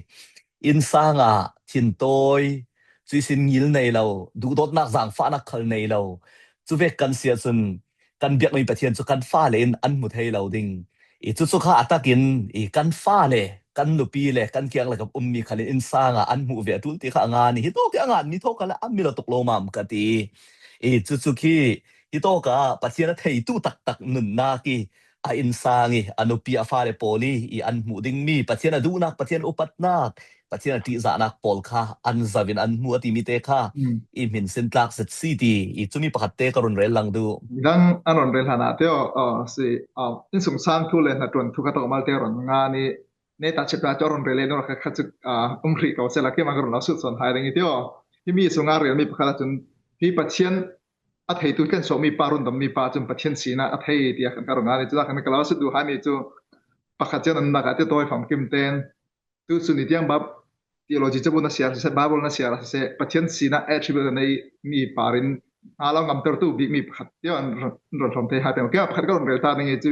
innsang ah thintawi, cuih sin ngilnei lo, duhdawtnak, zangfahnak khal nei lo, cu vek kan si ahcun kan biakmi Pathian cu kan fale in an hmu thei lo ding. I cucu kha a takin i kan fale, kan nupi le kan kiang le kan ummi khal in innsang ah an hmuh ve a ṭul ti kha a ngan i hi tawk i a nganmi thaw kha le a mil a tuk lo mam ka ti. I cucu khi hi tawkah Pathian a theitu taktak nunnak i a innsang i a nupi a fale pawl i, i an hmuh dingmi Pathian a duhnak, Pathian a upatnak, Pathian a ṭihzahnak pawl kha an zoh in an hmu a timi te kha i hminsin tlak zet si ti i cumi pakhat te ka run rel lang duh. Midang an run rel hlan ah teo, aw, si, aw, innsungsang thu le hnaṭuan thu kha tawk malte run ngan i neta chepna teo run rel le nor kha kha cu, aw, um hrih ko sela keimah ka run lo sut sawn hai ding i teo. Himi sungah relmi pakhat ahcun hi Pathian a theitu kan sawhmi pa rundammi pa cun Pathian sinak a thei tiah khan ka run ngan i cunak khan ka lo sut duh haimi cu pakhat ciang nunnak ah teo tawi famkim ten tu cun i tiang bab theology cabu na siar siseh, Bible na siar siseh, Pathian sinak attribute na neimi par in hna lo ngamtertu bikmi pakhat tiang an run hrawm thei hai peng. Keimah pakhat ka run rel ta ding i cu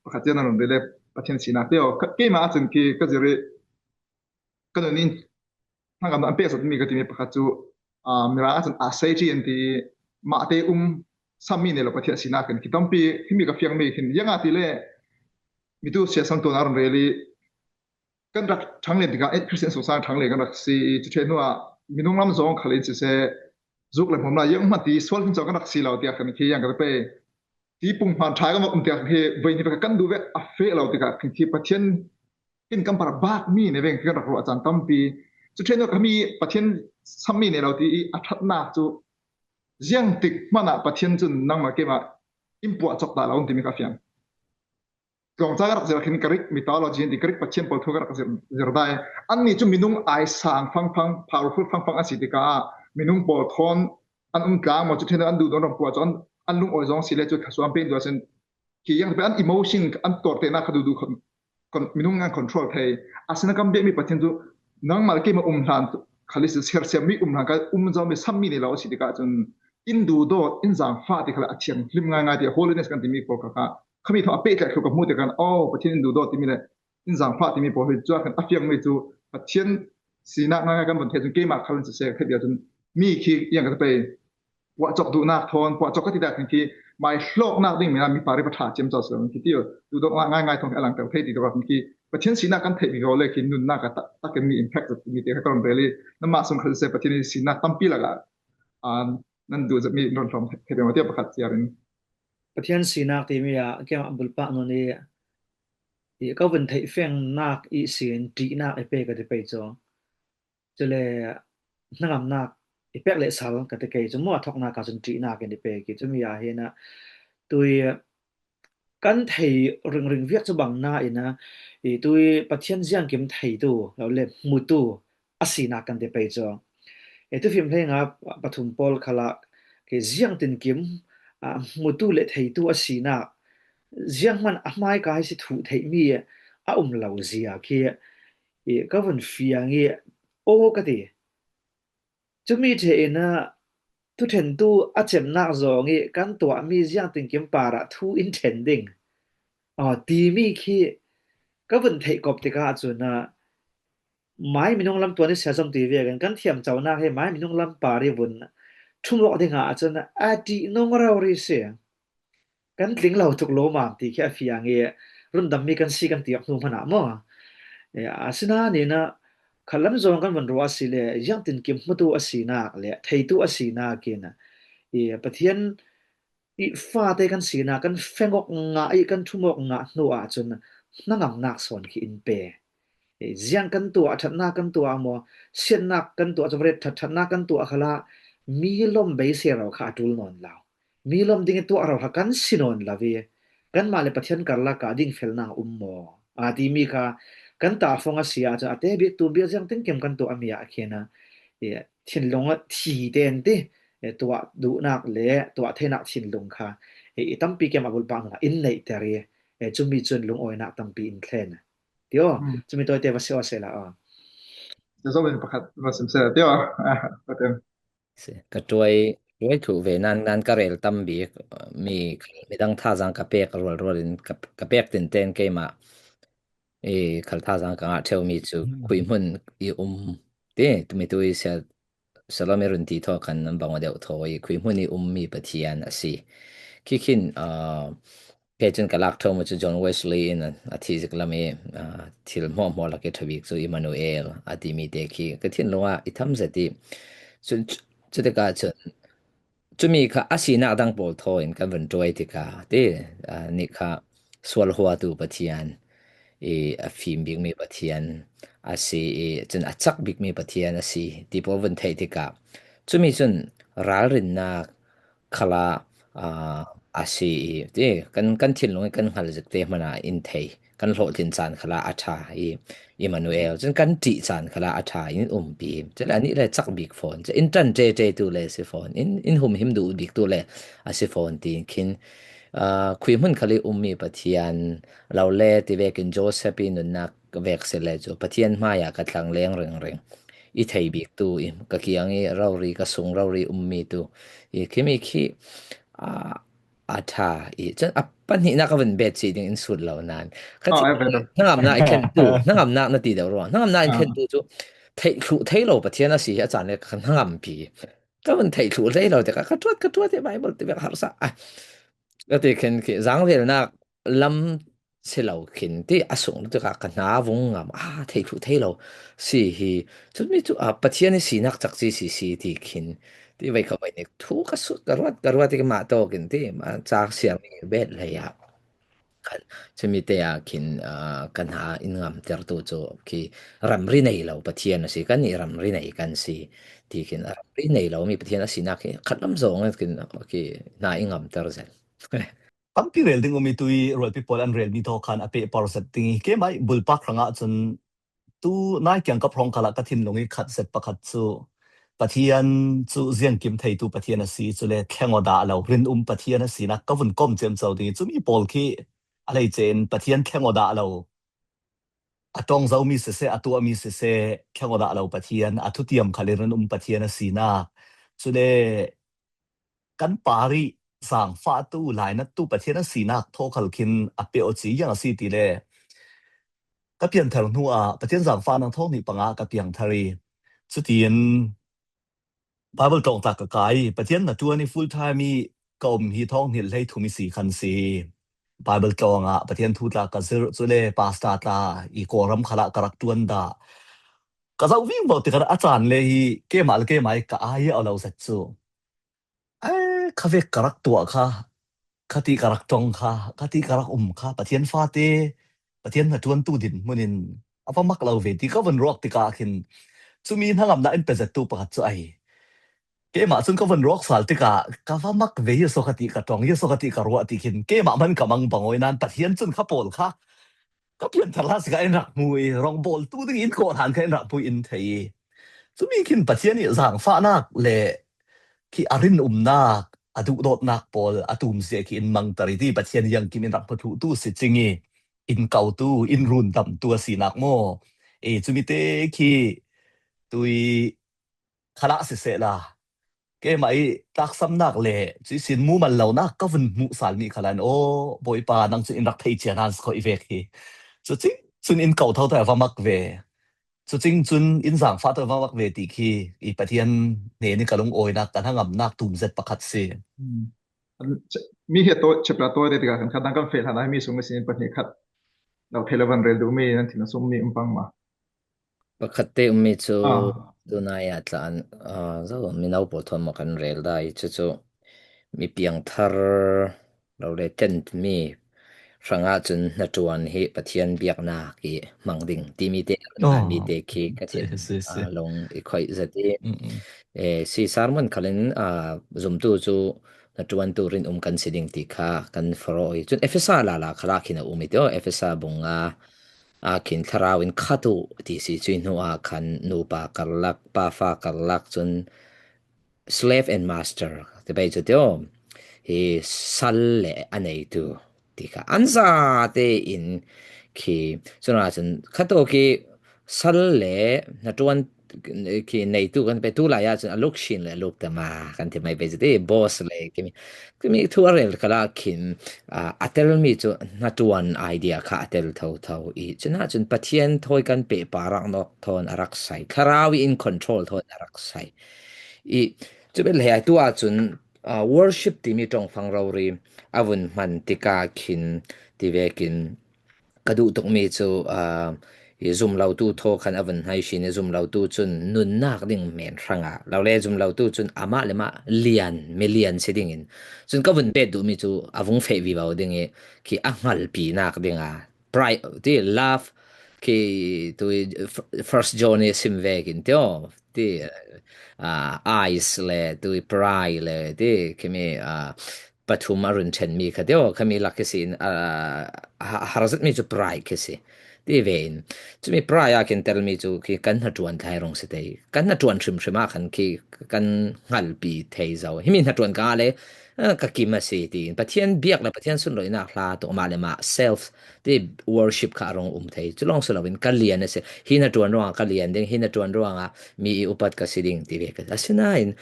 pakhat tiang an run rel le Pathian sinak teo. Keimah ahcun khi ka zir i ka nun in hnangam an pehzatmi ka timi pakhat cu, aa, Mirang ahcun a sei ṭi an ti i mahte um sammi nei lo Pathian sinak khin khi tampi himi ka fiangmi khin ziangah ti le mitu siasam tuan a run rel i kan rak ṭhang len tikah, eh, Khristian sungsang ṭhang len kan rak si i, cu ṭheh hnuah minung lam zong khal in siseh, zuk le hmawm lai, zianghman ti sual hmin cawk kan rak si lo tiah kan khi ziang kan pei. Ti pung hman ṭha kan um tiah khi voi hnih kan duh ve a feh lo tikah khi Pathian in kan par bakmi ne veng kan rak ruah caan tampi. Cu ṭheh hnuah kha mi Pathian sammi ne lo ti i a ṭhatnak cu ziangtik hmanh ah Pathian cun nangmah keimah in puah cawk ta lo timi ka fiang. Tlawng ca ka rak zir khin Greek mythology an ti, Greek pathian pawl thu ka rak zir, zir dai. Annih cu minung ai sang fangfang, powerful fangfang an si tikah minung pawl thawn an um tlang maw, cu ṭhin an duhdawn ramkuat cu an, an lungawi zong si le cu thluasuam pek duh ahcun khi yang an emotion an tawrtenak kha duhduh khon, khon, minung an control thei. Asinain kan biakmi Pathian cu nangmah le keimah um hlan khal i si, sersiammi um hlan kha um zomi sammi nei lo a si tikah cun in duhdawt, in zaangfah ti kha le a thianghlim ngaingai tiah holiness kan timi pawl kha, kha khami thawng a pehtlaih thlu ka hmuh tikah, oh, Pathian in duhdawt timi le in zaangfah timi pawl hi cuah khan a fiangmi cu Pathian sinak ngaingai kan vun theih cun keimah khal in siseh ka theih bia cun mi khi yang ka pei puahcawk duhnak thawn, puahcawk ka ti dah khan khi mai hlawknak ding mi, mi pari pa ṭha ciamco si lo khan khi ti duhdawtnak ngaingai thawng khi a langter thei ti dah khan khi Pathian sinak kan theih vivo le khi nunnak a tak, tak in mi impact zat mi te kha ka run rel i nanmah sung khal siseh Pathian sinak tampi lakah, aa, nan duh zetmi in run hlawm thei, thei peng tiah pakhat ciar in. Pathian sinak timi ah keimah bulpak nun i, i ka vun theih fiangnak ihsin ṭihnak i pe ka ti pei cu. Cule hnangamnak i pek le sal ka ti kei cu maw, a thawknak ah cun ṭihnak in i pe khi cumi ah hin ah tui kan thei ringring viak cu bang na in a, i tui Pathian ziangkim theitu, lo le hmutu a sinak kan ti pei cu. I tufim hleinga pathum pawl khalah ke ziangtinkim, a, hmutu le theitu a sinak, zianghman a hmaika hi si thuh theihmi a um lo zia khi, i, ka vun fiang i, aw ka ti. Cumi ṭhe in a, thuṭhentu a cemnak zong i kan tuahmi ziangtinkim parah thu in ṭhen ding, aw, timi khi ka vun theih kop tikah cun a, mai minung lam tuan i sia zom ti vekin kan thiamconak hi mai minung lam par i vun ṭhumawk dingah cun a ṭihnung rori si. Kan tling lo tuk lawmam ti khi a fiang i, rundammi kan si kan ti awk hnu hmanah maw? E, asinain a, khalam zong kan vun ruah a si le, ziangtinkim hmutu a sinak le theitu a sinak in, i, Pathian i fate kan sinak kan fengawk ngah i kan ṭhumawk ngah hnu ahcun hnangamnak sawn khi in pe. I, ziang kan tuah, ṭhatnak kan tuah maw, siannak kan tuah, cawret ṭhat, ṭhatnak kan tuah khalah mi lawm beisei rau kha a ṭul nawn lo. Mi lawm ding i tuah rau kha kan si nawn lo i, kanmah le Pathian karlak ah dingfelnak a um maw? A timi kha kan tahfawng a si ahcun a te bik tu bik ziangtinkim kan tuahmi ah khin a, i, thinlung a thi ten ti, i, tuah duhnak le tuah theinak thinlung kha, i, i tampi kem a bulpak hna in neihter i, i, cumi cun lungawinak tampi in thlen. Tio, cumi tawite va si aw sehla aw. Zomin pakhat va sim sehla tio. Ah, patem. Si. Ka ṭuai, ṭuai thuh ve nan, nan ka rel tam bik, mi, midang thazaang ka pek rualrual in ka, ka pek tinten keimah i khal thazaang ka ngah ṭheumi cu khuihmun i um ti, tumi tu i sia Salome run ti thaw khan an bang aw deuh thaw i khuihmun i ummi Pathian a si. Khi khin, aa, kei cun ka lak ṭhawm cu John Wesley in a, a thi zik lam i, aa, thil hmuahhmuah lak i ṭha bik cu Emmanuel a timi te khi ka thinlung ah i tham zet i cun cu, cutikah cun cumi kha a sinak dang pawl thaw in kan vun ṭuai tikah ti, aa, nih kha sualhuatu Pathian i a fim bikmi Pathian a si i cun a cak bikmi Pathian a si ti pawl vun theih tikah cumi cun ralrinnak khalah, aa, a si i ti kan, kan thinlung i kan hngal zik te hmanh ah in thei, kan hlawhtlin caan khalah a ṭha i Emmanuel cun kan ṭih caan khalah a ṭha in umpi. Cule anih le cak bik fawn, cu in ṭan ṭeṭe tu le si fawn, in, in humhim duh bik tu le a si fawn ti khin, aa, khuihmun khal i ummi Pathian lo le ti vekin Joseph i nunnak vek si le cu Pathian hmai ah ka tlang leng ringring i thei bik tu i ka kiang i rori ka sung rori ummi tu i khimi khi, aa, a ṭha i cun a pahnihnak a vun bet cih ding in sut lo nan. Ka Oh, cih ai, ai, ai. Hnangamnak i thlentu, hnangamnak na ti deuh rua. Hnangamnak i Ah. thlentu cu theih thluh thei lo Pathian a si hi a caan le ka hnangampi. Ka vun theih thluh thei lo tikah ka ṭuat, ka ṭuat i Bible ti vek harsa. Ah, ka ti khin khi zangvelnak lam si lo khin ti a sung tikah ka hna vung ngam. Ah, theih thluh thei lo si hi. Cumi cu, ah, Pathian i sinak cak ci si si ti khin ti vai kha vai nik thu ka sut, ka ruat, ka ruat i ka mah tawk in ti, mah ca siang i bet lei ah. Kan, cumi te ah khin, aa, kan hna in ngamter tu cu khi ramri nei lo Pathian a si, kan i ramri nei kan si ti khin ramri nei lo mi Pathian a sinak khi khat lam zong in khin khi hna i ngamter zel. Tampi rel ding um i tu i rualpi pawl an relmi thaw khan a pehpar zet ding i keimah i bulpak hrangah cun tu nai kiangkap hrawng khalah ka thinlung i khat zet pakhat cu Pathian cu ziangkim theitu Pathian a si, cule thleng aw dah lo, rinum Pathian a sinak ka vun kawm ciamco ding i cumi pawl khi a hleice in Pathian thleng aw dah lo, a ṭawng zomi siseh, a tuahmi siseh, thleng aw dah lo Pathian, a thutiam khal i rinum Pathian a sinak. Cule kan par i zangfahtu, lainattu Pathian a sinak thaw khal khin a peh aw ci ziang a si ti le ka pianthar hnu ah Pathian zangfahnak thawng hnih panga ka piangthar i cutin Bible tlawng tla ka kai i Pathian hnaṭuan i full time i ka um hi thawng hnih hlei thum i si khan si. Bible tlawng ah Pathian thu tla ka zirh, cule pastor tla i Kawlram khalah ka rak ṭuan dah. Ka zoh vingvo tikah a caan le hi keimah le keimah i ka ai a lo zet cu. Ai, kha vek ka rak tuah kha, kha ti ka rak ṭong kha, kha ti ka rak um kha, Pathian fate, Pathian hnaṭuantu dinhmun in a va mak lo ve ti ka vun ruak tikah khin cumi hnangamnak in pe zettu pakhat cu ai. Keimah cun ka vun rawk sal tikah ka va mak ve, Yasuh ka ti ka ṭong, Yasuh ka ti ka ruah ti khin keimah hman ka mang bang awi nan Pathian cun kha pawl kha ka pianthar hla si ka in rak hmu i, rawngbawltu ding in kawhhlan kha in rak hmu in thei i, cumi khin Pathian i zangfahnak le khi a rinumnak, a duhdawtnak pawl a tumzia khi in mangter i ti Pathian hiangkim in rak hmu thluhtu si cing i, in kautu, in rundamtu a sinak maw? E, cumi te khi tui khalah sisehla, keimah i tlaksamnak le cuih sin mumal lonak ka vun hmuh salmi khalan, aw, Bawipa, nang cun in rak thei cia nan si khoih vek hi. Cucing cun in ko thotho a va mak ve. Cucing cun in zangfah tawh va mak ve ti khi i Pathian hnen i ka lungawinak, ka hnangamnak tumzet pakhat si. Mi hi a tawi, chapter tawi te tikah kan khat dang kan feh hlan ah mi sung mi sin pahnih khat lo thei lo van rel duhmi nan thin a sungmi um pang ma? Pakhat te ummi cu tunai ah tla an, ah, zo, mino pawl thawn maw kan rel dai. Cucu mi piangthar lo le tent mi hrangah cun hnaṭuan hi Pathian biaknak i hmang ding timi te, a mi te khi ka thin, ah, lung i khoih zet i, eh, si sermon khalin, ah, zumtu cu hnaṭuantu rinum kan si ding ti kha kan forh i. Cun Efesa lala khalah khin a um i ti aw, Efesa bung nga ah khin thlarau in khat uh ti si, cuih hnu ah khan nupa karlak, pafa karlak, cun slave and master ti pei cu ti aw, hi sal le a neitu ti kha an zate in khi, cun ah cun khat awk i sal le hnaṭuan khi neitu kan pe tu lai ah cun a luk shin le a luk tama kan ti mai pei cu ti, boss le kimi, kimi thu a rel khalah khin, ah, a telmi cu hnaṭuan idea kha a tel thotho i, cun ah cun Pathian thawi kan pehpa rak nawk thawn a rak sai, thlarau i in control thawn a rak sai i, cu bel he ai tu ah cun, ah, worship timi ṭongfang rori a vun hman tikah khin ti vekin ka duh tukmi cu, ah, i zumlotu thaw khan a vun hnai sin i, zumlotu cun nunnak ding men hrangah lo le, zumlotu cun amah le mah lian, milian si dingin cun ka vun pet duhmi cu a vung feh vivo ding i, khi a hngalpinak ding a pride ti love khi tu i, f-, First John i sim vekin ti aw ti, ah, eyes le tu i pride le ti khimi, ah, pathum a run ṭhenmi kha ti aw, khami lak khi si in, ah, ha-, har zetmi cu pride khi si ti ve in, cumi pride ah khin telmi cu khi kan hnaṭuan thlai rung si thei, kan hnaṭuan hrimhrim ah khan khi kan hngalpi thei zo. Himi hnaṭuan ka le, ah, ka kim a si ti in, Pathian biak le Pathian sunlawihnak hla tuk mah le mah self ti worship kha a rung um thei. Cu lawng si loin ka lian a si, hi hnaṭuan ruangah ka lian ding, hi hnaṭuan ruangah mi i upat ka si ding ti ve ka si. Asinain,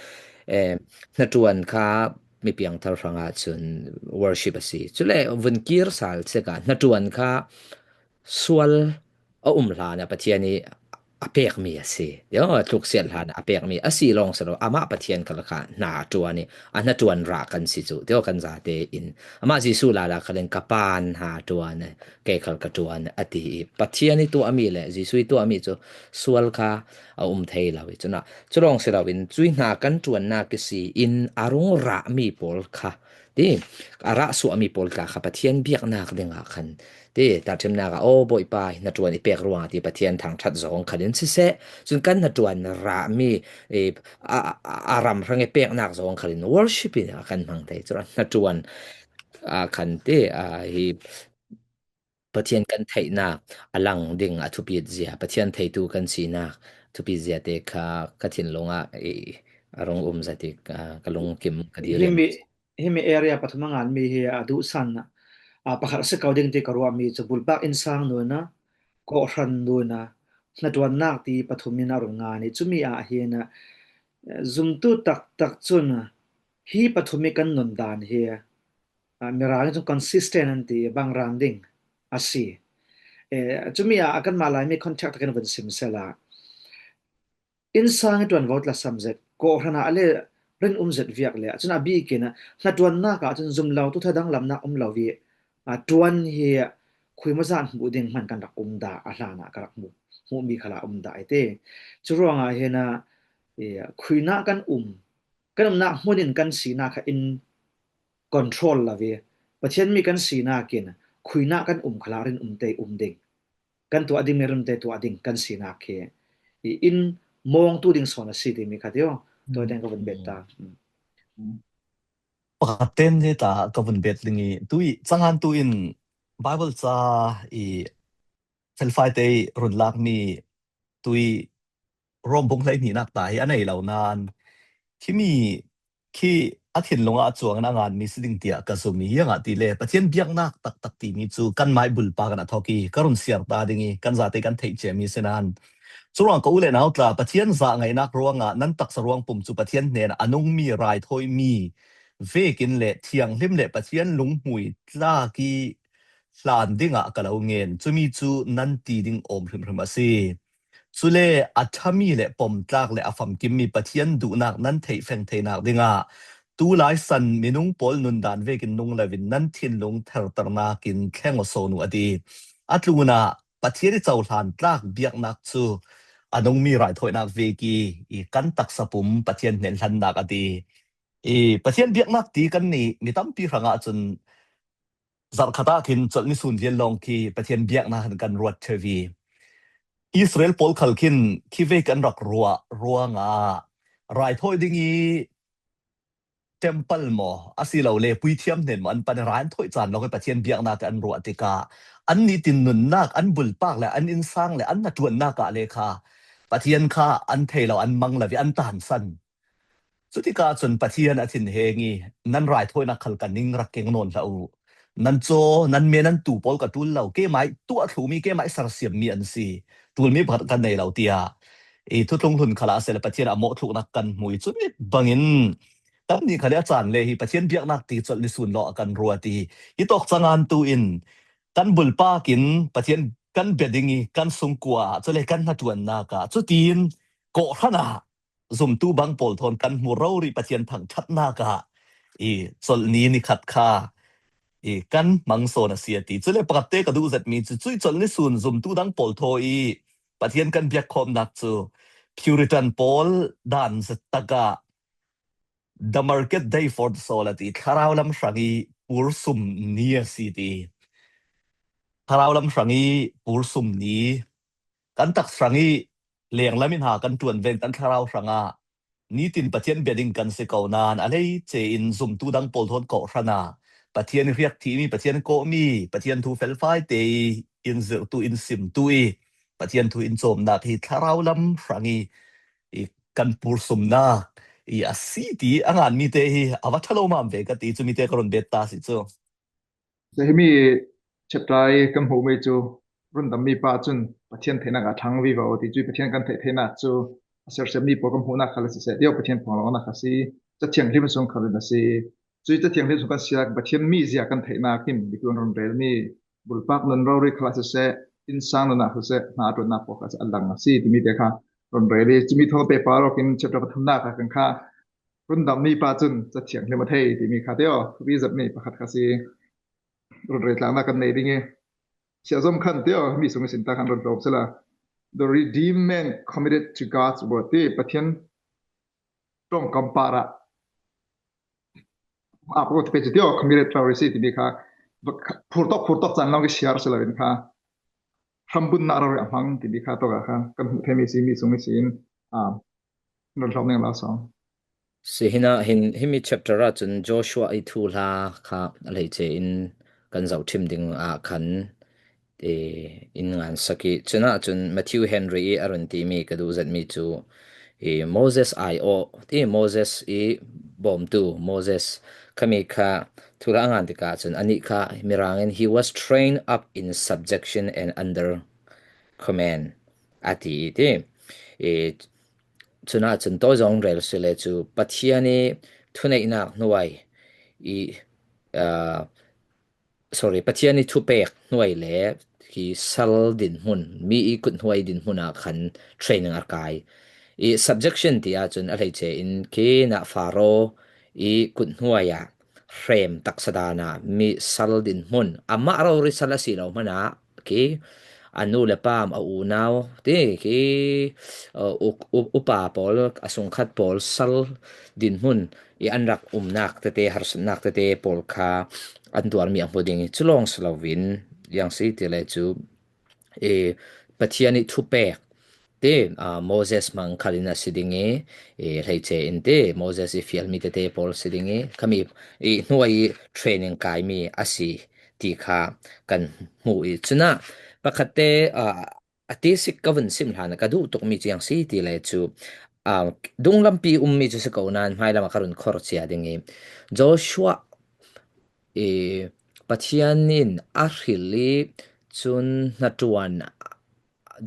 eh, hnaṭuan kha mi piangthar hrangah cun worship a si. Cule vun kir sal cekah hnaṭuan kha sual a um hlan ah Pathian i a pekmi a si. Tio, a tluksiat hlan ah a pekmi a si lawng si lo, amah Pathian khal kha hnaṭuan i a hnaṭuan rah kan si cu, tio, kan zate in. Amah Jesuh lala khalin ka Pa hnaṭuan, kei khal ka ṭuan a ti i, Pathian i tuahmi le Jesuh i tuahmi cu sual kha a um thei lo i. Cunah, cu lawng si loin, cuih hna kan ṭuannak i si in a rung rahmi pawl kha, ti, a rah suahmi pawl tla kha Pathian biaknak dingah khan, ti, tahṭhimnak ah, aw, Bawipa, hi hnaṭuan i pek ruangah ti Pathian thangṭhat zong khalin siseh, cun kan hnaṭuan rahmi, i, a, a, a ram hrang i peknak zong khalin worship in a kan hmang thei. Cun hnaṭuan, a, khan ti, a, hi Pathian kan theihnak a lang ding a thupit zia, Pathian theitu kan sinak thupit zia te kha ka thinlung ah i, a rung um zat i, a, ka lungkim ka dir. Himi, himi area pathum a nganmi hi a duhsan, a, pakhat a si ko ding ti ka ruahmi cu bulpak innsang nuna, kawhhran nuna, hnaṭuannak ti pathum in a rung ngan i, cumi ah hin, a, zumtu taktak cun hi pathum i kan nun dan hi, a, Mirang cun consistent an ti, bangrang ding a si. Eh, cumi ah a kanmah Laimi contact kan vun sim sela, innsang i ṭuanvo tlasam zet, kawhhran ah le rinum zet viak le, cun a bikin hnaṭuannak ah cun zumlotu thadang lamnak um lo i, a, ṭuan hi khuimazan hmuh ding hman kan rak um dah a hlan ah ka rak hmuh, hmuhmi khal ah um dah i ti. Cu ruangah hin, a, i, khuinak kan um, kan umnak hmun in kan sinak kha in control lo i, Pathian mi kan sinak in khuinak kan um khal ah rinum te um ding, kan tuah ding mi rinum te tuah ding kan sinak khi i in mawngtu ding sawn a si timi kha tio. Tua ding ka vun bet ta. Pakhat ten hi ta ka vun bet ding i, tui cangan tu in Bible ca i felfai te i run lak mi tui Rom bung hlei hnihnak ta hi a nei lo nan, khi mi khi a thinlung ah a cuang in a ngan mi si ding tiah ka zum i, ziangah ti le Pathian biaknak taktak timi cu kanmah bulpak in a thok i ka run siar ta ding i kan zate kan theih ciami si nan. Curuang ka u le nau tla, Pathian zahngaihnak ruangah nan taksa ruangpum cu Pathian hnen a nungmi raithawimi vekin le thianghlim le Pathian lunghmui tlak i hlan dingah ka lo ngen. Cumi cu nan ti ding awm hrimhrim a si. Cule a ṭhami le pomtlak le a famkimmi Pathian duhnak nan theih feng theinak dingah tulai san minung pawl nundan vekin nung loin nan thinlung therternak in thleng aw sawn uh a ti. A tlunah Pathian i cohlan tlak biaknak cu a nungmi raithawinak vek i, i kan taksa pum Pathian hnen hlannak a ti. I Pathian biaknak ti kan nih mi tampi hrangah cun zarhkhat ah khin colh nisun vial lawng khi Pathian biaknak in kan ruat ṭheu i, Israel pawl khal khin khi vei kan rak ruah ruangah raithawi ding i temple maw asilole puithiam hnen maw an pan i rai an thawih caan lawng i Pathian biaknak an ruah tikah an nitin nunnak, an bulpak le an innsang le an hnaṭuannak ah le kha Pathian kha an thei lo, an mang lo i an tansan. Cutikah cun Pathian a thinheng i, nan raithawinak khal ka ning rak keng nawn hlah uh. Nan caw, nan me, nan tu pawl ka ṭul lo. Keimah ih tuah thlumi, keimah ih sersiammi an si. Ṭulmi pakhat kan nei lo, tiah i thuthlung hlun khalah a si le Pathian a mawh thluknak kan hmu i, cumi bangin kannih khal i a caan le hi Pathian biaknak ti colh nisun lawng a kan ruat i, i tawk cangan tu in kan bulpak in Pathian kan bia ding i, kan sungkua ah, cule kan hnaṭuannak ah, cutin kawhhran ah zumtu bang pawl thawn kan hmu rori Pathian thangṭhatnak ah i colh ni nikhat kha i kan hmang sawn a si a ti. Cule pakhat te ka duh zetmi cu cuih colh nisun zumtu dang pawl thaw i Pathian kan biakkhawmnak cu Puritan pawl dan zet tak ah the market day for the soul a ti, thlarau lam hrang i pursum ni a si ti. Thlarau lam hrang i pursum ni kan tak hrang i lenglam in ha kan ṭuan ven kan thlarau hrangah nitin Pathian bia ding kan si ko nain a lei ce in zumtu dang pawl thawn kawhhran ah Pathian i hriak thimi, Pathian kawhmi, Pathian thu felfai te i in zirhtu, in simtu i Pathian thu in cawmnak hi thlarau lam hrang i, i kan pursumnak i a si ti a nganmi te hi a va ṭha lo mam ve ka ti, cumi te ka run bet ta si cu. Himi chapter i kan hmuhmi cu rundammi pa cun Pathian theihnak a ṭhang vivo ti cu Pathian kan theih theinak cu a sersiammi pawl kan hmuhnak kha le siseh, tio Pathian phuang lawngnak a si, Cathiang hlim sung khalin a si. Cuih Cathiang hlim sung kan siak Pathian mizia kan theihnak in biaktu an run relmi bulpak nun rori khalah siseh, innsang nun ah siseh, hna a ṭuannak pawl kha a lang a si timi te kha run rel i, cumi thawng pehpar awk in chapter pathumnak ah kan kha rundammi pa cun Cathiang hlim a thei timi kha tio thupi zetmi pakhat kha si. Run rel tlaknak kan nei ding i, Siah Zom khan tio mi sung i sin ta khan run tlawm sila. The redeemed man committed to God's word ti Pathian ṭongkam par ah a pakhat pe cu tio committed rori si timi kha phurtawk phurtawk caan lawng i siar si loin kha hrambunnak rori a hmang timi kha tawk ah kha kan hmuh thei mi si, mi sung i sin, um, run tlawm ning la sawng. Si hinah hin himi chapter ah cun Joshua i thuhla kha a lei ce in kan zoh ṭhim ding ah khan i in ngansak i, cunah cun Matthew Henry i a run timi ka duh zetmi cu i Moses aiawh ti Moses i bawmtu Moses khami kha thuhla a ngan tikah cun anih kha Mirang in he was trained up in subjection and under command a ti i ti. I cunah cun tawi zong rel si le cu Pathian i thuneihnak hnuai i, aa, sorry, Pathian i thupek hnuai le hi sal dinhmun, mi i kut hnuai dinhmun ah khan training a kai. I subjection ti ahcun a hleice in khi nah Faro i kut hnuai ah hrem taksa dan ah mi sal dinhmun, amah rori sal a si lo hmanh ah khi a nu le pa, a unau ti khi, uh, u, u, upa pawl, a sungkhat pawl sal dinhmun i an rak umnak tete, harsatnak tete pawl kha an tuarmi a hmu ding i, cu lawng si loin, ziang si ti le cu, i Pathian i thupek Te, aa, Moses hmang khalin a si ding i, i hleice in te, Moses i fial mi tete pawl si ding i, khami i hnuai i training kai mi a si ti kha kan hmu i. Cunah pakhat te, aa, a ti sik ka vun sim hlan a ka duh tuk mi ciang si ti le cu, aa, dunglampi um mi cu si ko nan hmai lam a ka run khor cia ding i, Joshua i Pathian in a hril i cun hnaṭuan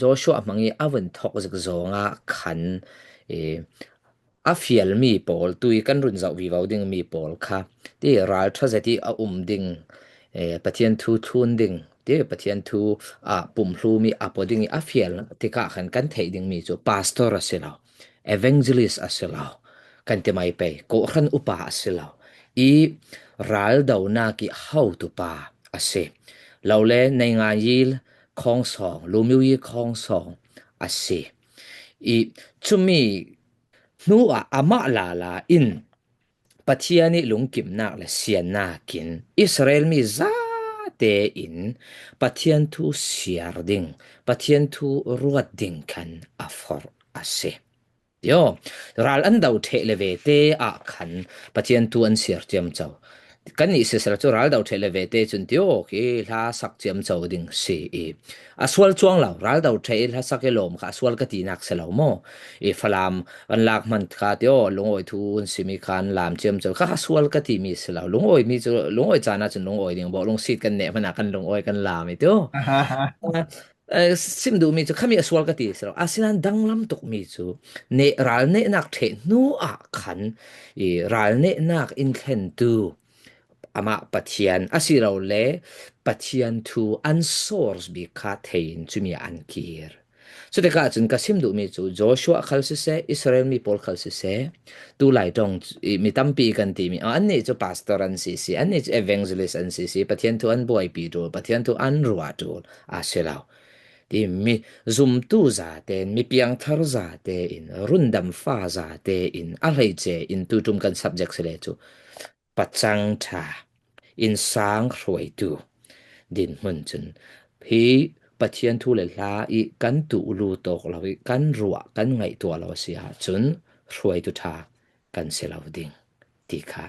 Joshua hmang i a vun thok zik zong ah khan, i, a fial mi pawl, tu i kan run zoh vivo ding mi pawl kha, ti ralṭha zet i a um ding, e, Pathian thu thlun ding, ti Pathian thu a pumhlum i a pua ding i a fial tikah khan kan theih ding mi cu pastor a si lo, evangelist a si lo, kan ti mai pei, kawhhran upa a si lo, i raldonak i hotupa a si. Lo le, neingayil khawngsawng, lumyuyi khawngsawng a si. I cumi hnu ah amah lala in Pathian i lungkimnak le siannak in Israel mi zate in Pathian thu siar ding, Pathian thu ruat ding khan a forh a si. Tio, ral an do ṭheh le vete ah khan Pathian thu an siar ciamco. Kan nih sisel cu ral do ṭheh le vete cun tio khi hla sak ciamco ding si i a sual cuang lo, ral do ṭheh i hla sak i lawm kha a sual ka tinak si lo maw? I Falam kan lak hman kha tio, lungawi thu an simi khan lam ciamco kha a sual ka timi si lo. Lungawi mi cu, lungawi caan ah cun lungawi ding bawh lungsit kan neh hmanh ah kan lungawi kan lam i tio. Eh, sim duhmi cu khami a sual ka ti si lo. Asinain danglam tukmi cu neh, ral nehnak ṭheh hnu ah khan i ral nehnak in thlentu amah Pathian a si lo le Pathian thu an source bik kha thei in cumi ah an kir. Cutikah cun ka sim duhmi cu Joshua khal siseh, Israel mi pawl khal siseh, tu lai ṭong i mi tampi kan timi, ah, annih cu pastor an si si, annih cu evangelist an si si, Pathian thu an buaipi ṭul, Pathian thu an ruah ṭul a si lo. Ti mi zumtu zate in, mi piangthar zate in, rundamfa zate in, a hleice in tutum kan subject si le cu pacang ṭha, innsang hruaitu dinhmun cun hi Pathian thu le hla i kan tuh lu tawk lo i kan ruah, kan ngaihtuah lo a si ahcun hruaitu ṭha kan si lo ding ti kha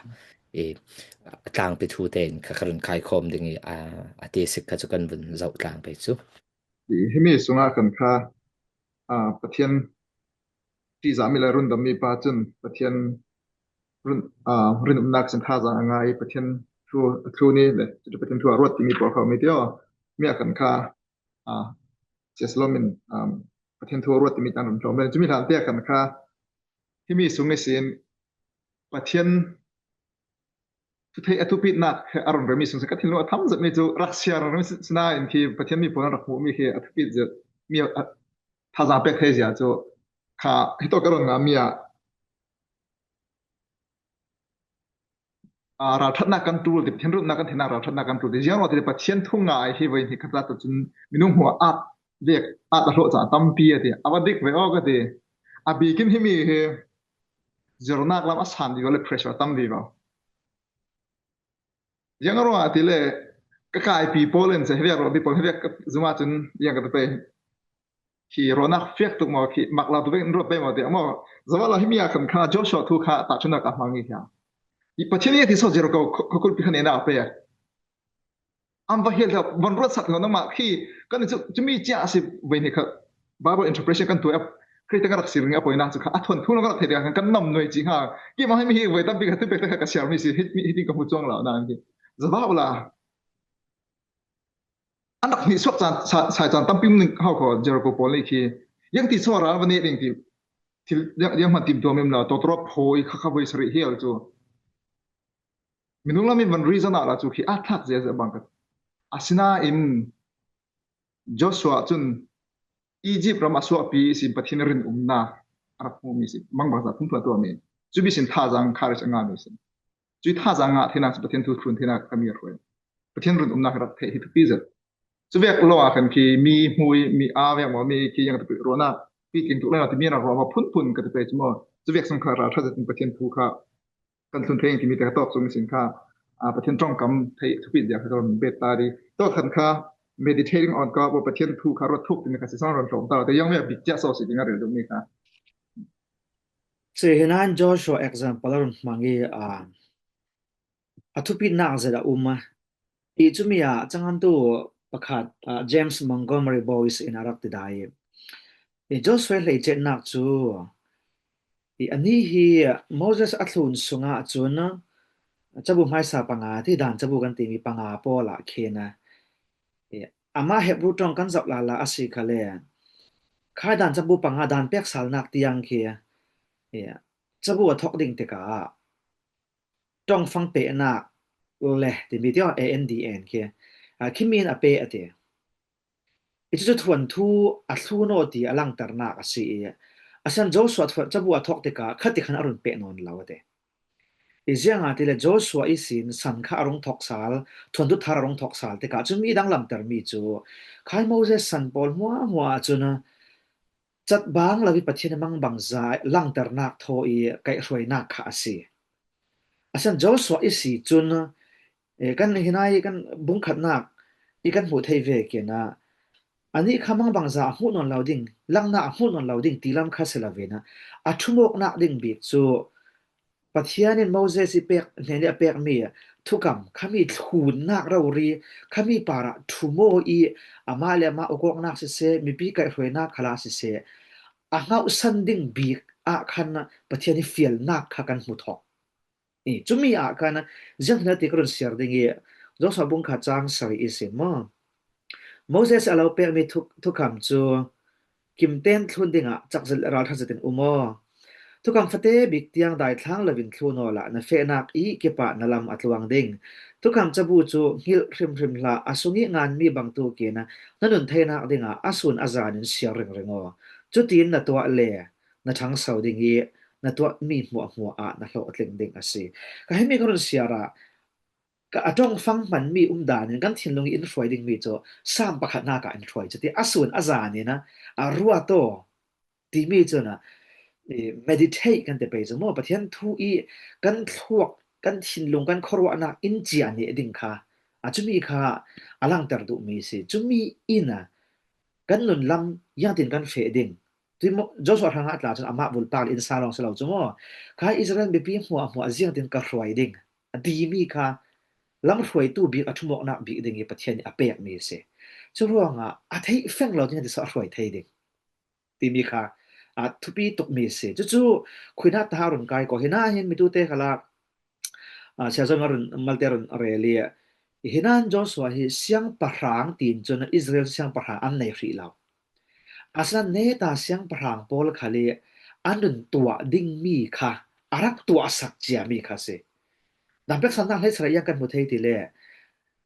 i tlangpi thu tein kha ka run kaikhawm ding i, a, a ti sik kha cu kan vun zoh tlang pei cu. Himi sungah kan kha, aa, Pathian ṭihzahmi le rundammi pa cun Pathian run, aa, rinumnak sin thazaang a ngai, Pathian thu a thlun i le cucu Pathian thu a ruat timi pawl kha a um i tio. Mi a kan kha, aa, C S Lawm in, aa, Pathian thu a ruat timi kan run tlawm. Cumi hlan te a kan kha himi sung ihsin Pathian thutheih a thupitnak he a run remi sung si ka thinlung a tham zetmi cu rak siar remi si, sinain khi Pathian mi pawl an rak hmuhmi khi a thupit zet mi a, a thazaang pek thei zia cu kha hitawk ka run ngami ah, aa, ralṭhatnak kan ṭul ti, Pathian rinumnak kan theinak ralṭhatnak kan ṭul ti. Ziang ruah ti le Pathian thu ngai hi voi hnih khat zat cun minung hmuh ah at vek, at a hlawh caah tampi a ti. A va dik ve aw ka ti. A bikin himi hi zirnak lam a san vivo le pressure a tam vivo. Ziang ruah ti le ka kaipi pawl in se, hevek ruahpi pawl, hevek ka zuma cun ziang ka ti pei. Khi ruahnak fiak tuk maw, khi mak lo tu vek in ruat pei maw ti, a maw? Zawal lo himi a kan kha Joshua thu kha tahṭhimnak a hmang i kha. I Pathian i a ti saw Jericho kho-, khuakulpi kha nehnak a pek. An va hial hlauh, van ruat sak hlauh nangmah khi kan i cu, cumi cia a si voi hnih kha Bible interpretation kan tuah a, Khrih te kan rak si ring a poinak cu kha a thuan thu lo kan rak thei tikah kan nam nuai ci hnga. Keimah himi hi voi tampi kha tu pek te kha ka siar mi si, hi, hi, hi ting ka hmu cuang lo nan khi. Zawal lo. An rak hnihsuak caan, sa-, sai caan tampi um ning hau kho Jericho pawl nih khi. Yang ti chaw ral va neh ding ti, thil, yang, yang hman tim tuam im lo, tawtawraw phawi kha kha voi sarih hial cu. Minung lam in van reason ah la cu khi a thlak zia zia bang ka. Asinain Joshua cun Egypt ram a suahpi ihsin Pathian rinumnak a rak hmuhmi si, mangbangza phunphun a tuahmi. Cu mi sin thazaang kha ri a ngahmi si. Cui thazaang ngah theinak cu Pathian thu thlun theinak kha mi a hruai. Pathian rinumnak rak theih hi thupi zet. Cuvek lo ah khan khi mi hmui, mi aa vek maw, mi khi yang ruahnak pi king tuk le ti mi rak ruah maw phunphun ka ti pei cu maw. Cuvek sung kha ralṭha zetin Pathian thu kha kan thlun thei timi te ka tawk cung sin kha, aa, Pathian ṭongkam theih thupi zia kha ka run bet ta dih. Tawk khan kha, meditating on God, Pathian thu kha ruat thuk timi kha si sang ron hlawm ta, te yang mi a bik cia so si ding a rel dum mi kha. Si hinan Joshua example a run hmang i, a, a thupi nak zet a um a. I cumi a, cangan tu pakhat, a, James Montgomery Boice in a rak ti dai. I Joshua hleice nak cu, i ani hi Moses a thlun sungah cun cabu hmaisa panga, ti dan cabu kan timi panga pawl ah khin a, i amah Hebru ṭong kan zoh lala a si khale, khai dan cabu panga dan peksalnak tiang khi, i cabu a thawk ding tikah ṭongfang pehnak le timi tiang A N D N khi, a, khi min a pe a ti. I cucu thuanthu a thlun aw ti a langternak a si i, a san Joshua thuan cabu a thawk tikah khati khan a run peh nawn lo a ti. I ziangahtile Joshua ihsin san kha a rung thawk sal, thuanthu thar a rung thawk sal tikah cumi dang lamtermi cu khai Moses san pawl hmuahhmuah ahcun cat bang lo i Pathian mangbangza langternak thaw i kaihhruainak kha a si. A san Joshua i si cun, eh, kan hinai kan bungkhatnak i kan hmuh thei vekin ah, anih kha mangbangza a hmuh nawn lo ding, langnak a hmuh nawn lo ding ti lam kha si loin ah, a ṭhumawknak ding bik cu Pathian in Moses i pek, hnen i a pekmi thukam khami thlunnak rori khami parah ṭhumaw i amah le amah ukawknak siseh, mipi kaihhruainak khalah siseh, a hngauhsan ding bik ah khan Pathian i fialnak kha kan hmu thawk. I cumi ah khan ziang hna ti ka run siar ding i, Joshua bungkhat cang sari i si maw? Moses a lo pekmi thu-, thukham cu kimten thlun dingah cakzet le ralṭha zetin um aw. Thukham fate bik tiang daithlang loin thlun awla na fehnak i kipahna lam a tluang ding. Thukham cabu cu hngilh hrimhrim hlah, a sung i nganmi bangtukin na nun theinak dingah a sun a zan in siar ringring aw. Cutin na tuah le na ṭhangso ding i na tuahmi hmuahhmuah ah na hlawhtling ding a si. Ka himi ka run siar ah ka a ṭongfang hmanmi umdan in kan thinlung i in hruai dingmi cu Sam pakhatnak ah in hruai cu ti a sun a zan in a, a ruat aw timi cun a, i, meditate kan ti pei cu maw, Pathian thu i kan thluak, kan thinlung, kan khuaruahnak in cia nih ding kha, a cumi kha a langter duhmi si. Cumi in a kan nun lam ziangtin kan feh ding? Tui maw, Joshua hrangah tla cun amah vulpak le innsa lawng si lo cu maw, kha Israel mipi hmuahhmuah ziangtin ka hruai ding a timi kha lamhruaitu bik a ṭhumawknak bik ding i Pathian nih a pekmi a si. Cu ruangah a theih feng lo ding a ti so a hruai thei ding timi kha, a, thupi tukmi a si. Cucu khuinah ta a run kai ko. Hinah hin mitute khalah, a, siazon a run malte a run rel i, hinan Joshua hi siangpahrang tiin cun Israel siangpahrang an nei hrih lo. Asinain neta siangpahrang pawl khal i an run tuah dingmi kha a rak tuahsak ciami kha si. Dan peksannak hleisarih yang kan hmu thei ti le,